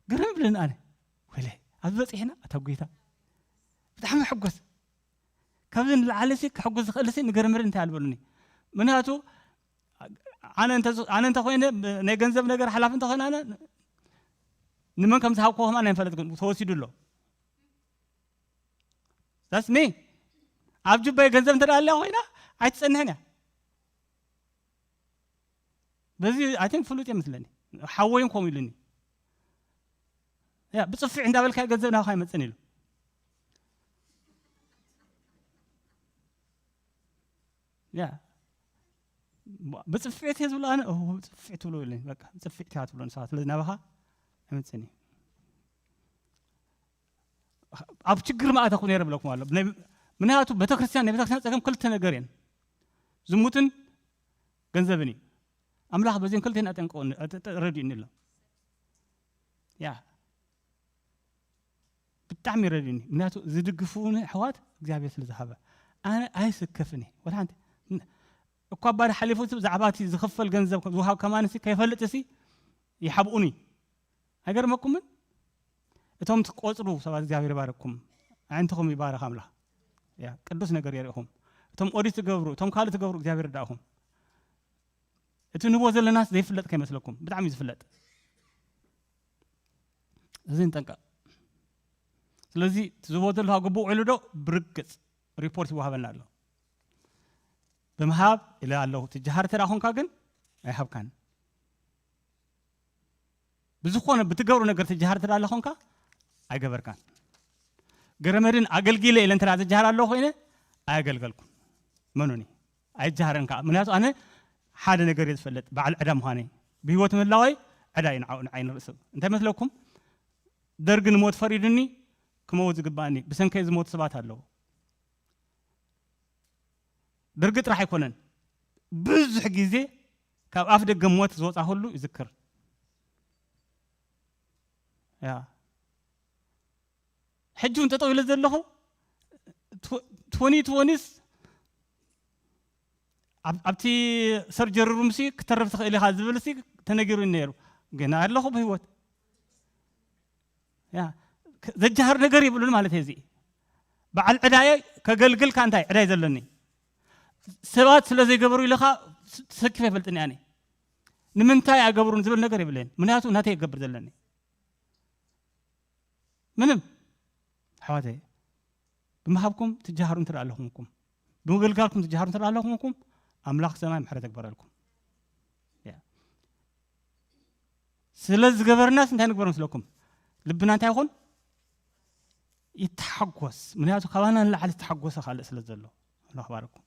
ግርም ብለኒ ኣነ። ወይለ ኣብዚ በፂሕና ኣታ ጎይታ ብጣዕሚ ሕጎስ። ካብዚ ንላዓሊ ሲ ክሕጉስ ዝኽእል ሲ ንገርምር እንታይ ኣልበሉኒ። ምክንያቱ ኣነ እንተ ኣነ እንተ ኮይነ ናይ ገንዘብ ነገር ሓላፊ እንተ ኮይነ ኣነ ንመን ከም ዝሃብኩዎ ከማን ኣይፈልጥ ግን ተወሲዱ ኣሎ። That's me። ኣብ ጅባይ ገንዘብ እንተ ኣለያ ኮይና ኣይትጸንሕን እያ። በዚ ኣይ ቲንክ ፍሉጥ የመስለኒ። ሓወይን ከምኡ ኢሉኒ። ያ ብጽፍዕ እንዳበልካ ገንዘብ ናብካ ኣይመጽን ኢሉ። ያ ብጽፍዕት እየ ዝብሎ ኣነ። ኦ ጽፍዕ ትብሎ ኢሉኒ። በቃ ጽፍዕት እያ ትብሎ ንስኻ ስለዚ ናባኻ ኣይመጽን እዩ። ኣብ ችግር ማእተኹ ነይረ ብለኩም ኣሎ። ምክንያቱ ቤተክርስትያን ናይ ቤተክርስትያን ጸገም ክልተ ነገር እየን፣ ዝሙትን ገንዘብን እዩ። ኣምላኽ በዚን ክልተን ኣጠንቀቁኒ ረድዩኒ ኣሎ። ያ ብጣዕሚ ረድዩኒ። ምክንያቱ ዝድግፉኒ ኣሕዋት እግዚኣብሔር ስለ ዝሃበ ኣነ ኣይስከፍን እየ። ወላ ሓንቲ እኳ ባዳ ሓሊፉ ብዛዕባ እቲ ዝኽፈል ገንዘብ ዝውሃብ ከማንሲ ከይፈልጥሲ ይሓብኡኒ። ኣይገርመኩምን? እቶም ትቆጽሩ ሰባት እግዚኣብሔር ይባርኩም። ኣዕንትኹም ይባረኽ ኣምላኽ። ያ ቅዱስ ነገር የርእኹም። እቶም ኦዲት ትገብሩ፣ እቶም ካልእ ትገብሩ እግዚኣብሔር ይርዳእኹም። እቲ ንህቦ ዘለናስ ዘይፍለጥ ከይመስለኩም፣ ብጣዕሚ እዩ ዝፍለጥ። እዚ ንጠንቀቕ። ስለዚ እቲ ዝህቦ ዘለኻ ግቡእ ውዒሉ ዶ ብርግጽ ሪፖርት ይወሃበና ኣሎ። ብምሃብ ኢለ ኣለኹ። ትጀሃር ተደኣ ኾንካ ግን ኣይሃብካን። ብዝኾነ ብትገብሩ ነገር ትጀሃር ተዳ ኣለኾንካ ኣይገበርካን። ገረመድን ኣገልጊለ ኢለ እንተ ዝጀሃር ኣለኹ ኮይነ ኣየገልገልኩን። መኑኒ ኣይጀሃርን ከዓ ምክንያቱ ኣነ ሓደ ነገር እየ ዝፈልጥ በዓል ዕዳ ምዃነይ ብህይወት ምህላወይ ዕዳ እዩ ንዓኡ ንዓይ ንርእሱ እንታይ መስለኩም? ደርጊ ንሞት ፈሪዱኒ ክመውት ዝግባእኒ ብሰንከይ ዝሞቱ ሰባት ኣለዉ። ደርጊ ጥራሕ ኣይኮነን ብዙሕ ግዜ ካብ ኣፍ ደገ ሞት ዝወፃ ሁሉ ይዝክር። ያ ሕጂ እውን ጠጠው ኢለ ዘለኹ ትወኒ ትወኒስ ኣብቲ ሰርጀሪ ሩምሲ ክተርፍ ትኽእል ኢኻ ዝብል ሲ ተነጊሩ ነይሩ። ግን ኣለኹ ብህይወት ያ ዘጃሃር ነገር ይብሉን ማለት እዚ በዓል ዕዳየ ከገልግል ካ እንታይ ዕዳይ ዘለኒ ሰባት ስለ ዘይገበሩ ኢለኻ ተሰኪፈ ይፈልጥኒ ኣነ ንምንታይ ኣይገብሩን ዝብል ነገር የብለይን። ምክንያቱ ናተይ ይገብር ዘለኒ ምንም ኣሕዋተይ ብምሃብኩም ትጀሃሩ እንተ ኣለኹምኩም ብምግልጋልኩም ትጀሃሩ እንተ ኣለኹምኩም ኣምላኽ ሰማይ ምሕረት የግበረልኩም። ስለ ዝገበርናስ እንታይ ንግበር መስለኩም? ልብና እንታይ ይኹን? ይተሓጎስ። ምክንያቱ ካባና ንላዕሊ ዝተሓጎሰ ካልእ ስለ ዘሎ። ኣምላኽ ባረኩም።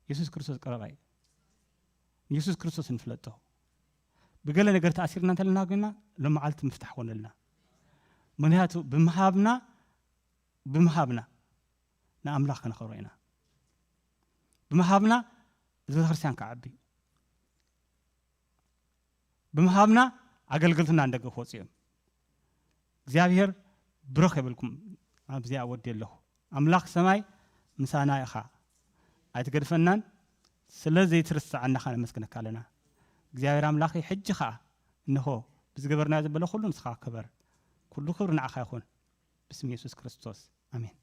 የሱስ ክርስቶስ ቀረባ እዩ። ንየሱስ ክርስቶስ ንፍለጦ። ብገለ ነገር ተኣሲርና እንተለና ግና ሎም መዓልቲ ምፍታሕ ኮነልና። ምክንያቱ ብምሃብና ብምሃብና ንኣምላኽ ከነኸብሮ ኢና። ብምሃብና እዚ ቤተክርስትያን ክዓቢ ብምሃብና ኣገልግልትና ንደገ ክወፁ እዮም። እግዚኣብሔር ብሩኽ የብልኩም። ኣብዚኣ ወዲ ኣለኹ ኣምላኽ ሰማይ ምሳና ኢኻ ኣይትገድፈናን። ስለ ዘይትርስዓና ኻ ነመስግነካ ኣለና። እግዚኣብሔር ኣምላኽ ሕጂ ኸዓ እንሆ ብዝገበርናዮ ዘበለ ኩሉ ንስኻ ክበር። ኩሉ ክብሪ ንዓኻ ይኹን ብስም የሱስ ክርስቶስ ኣሜን።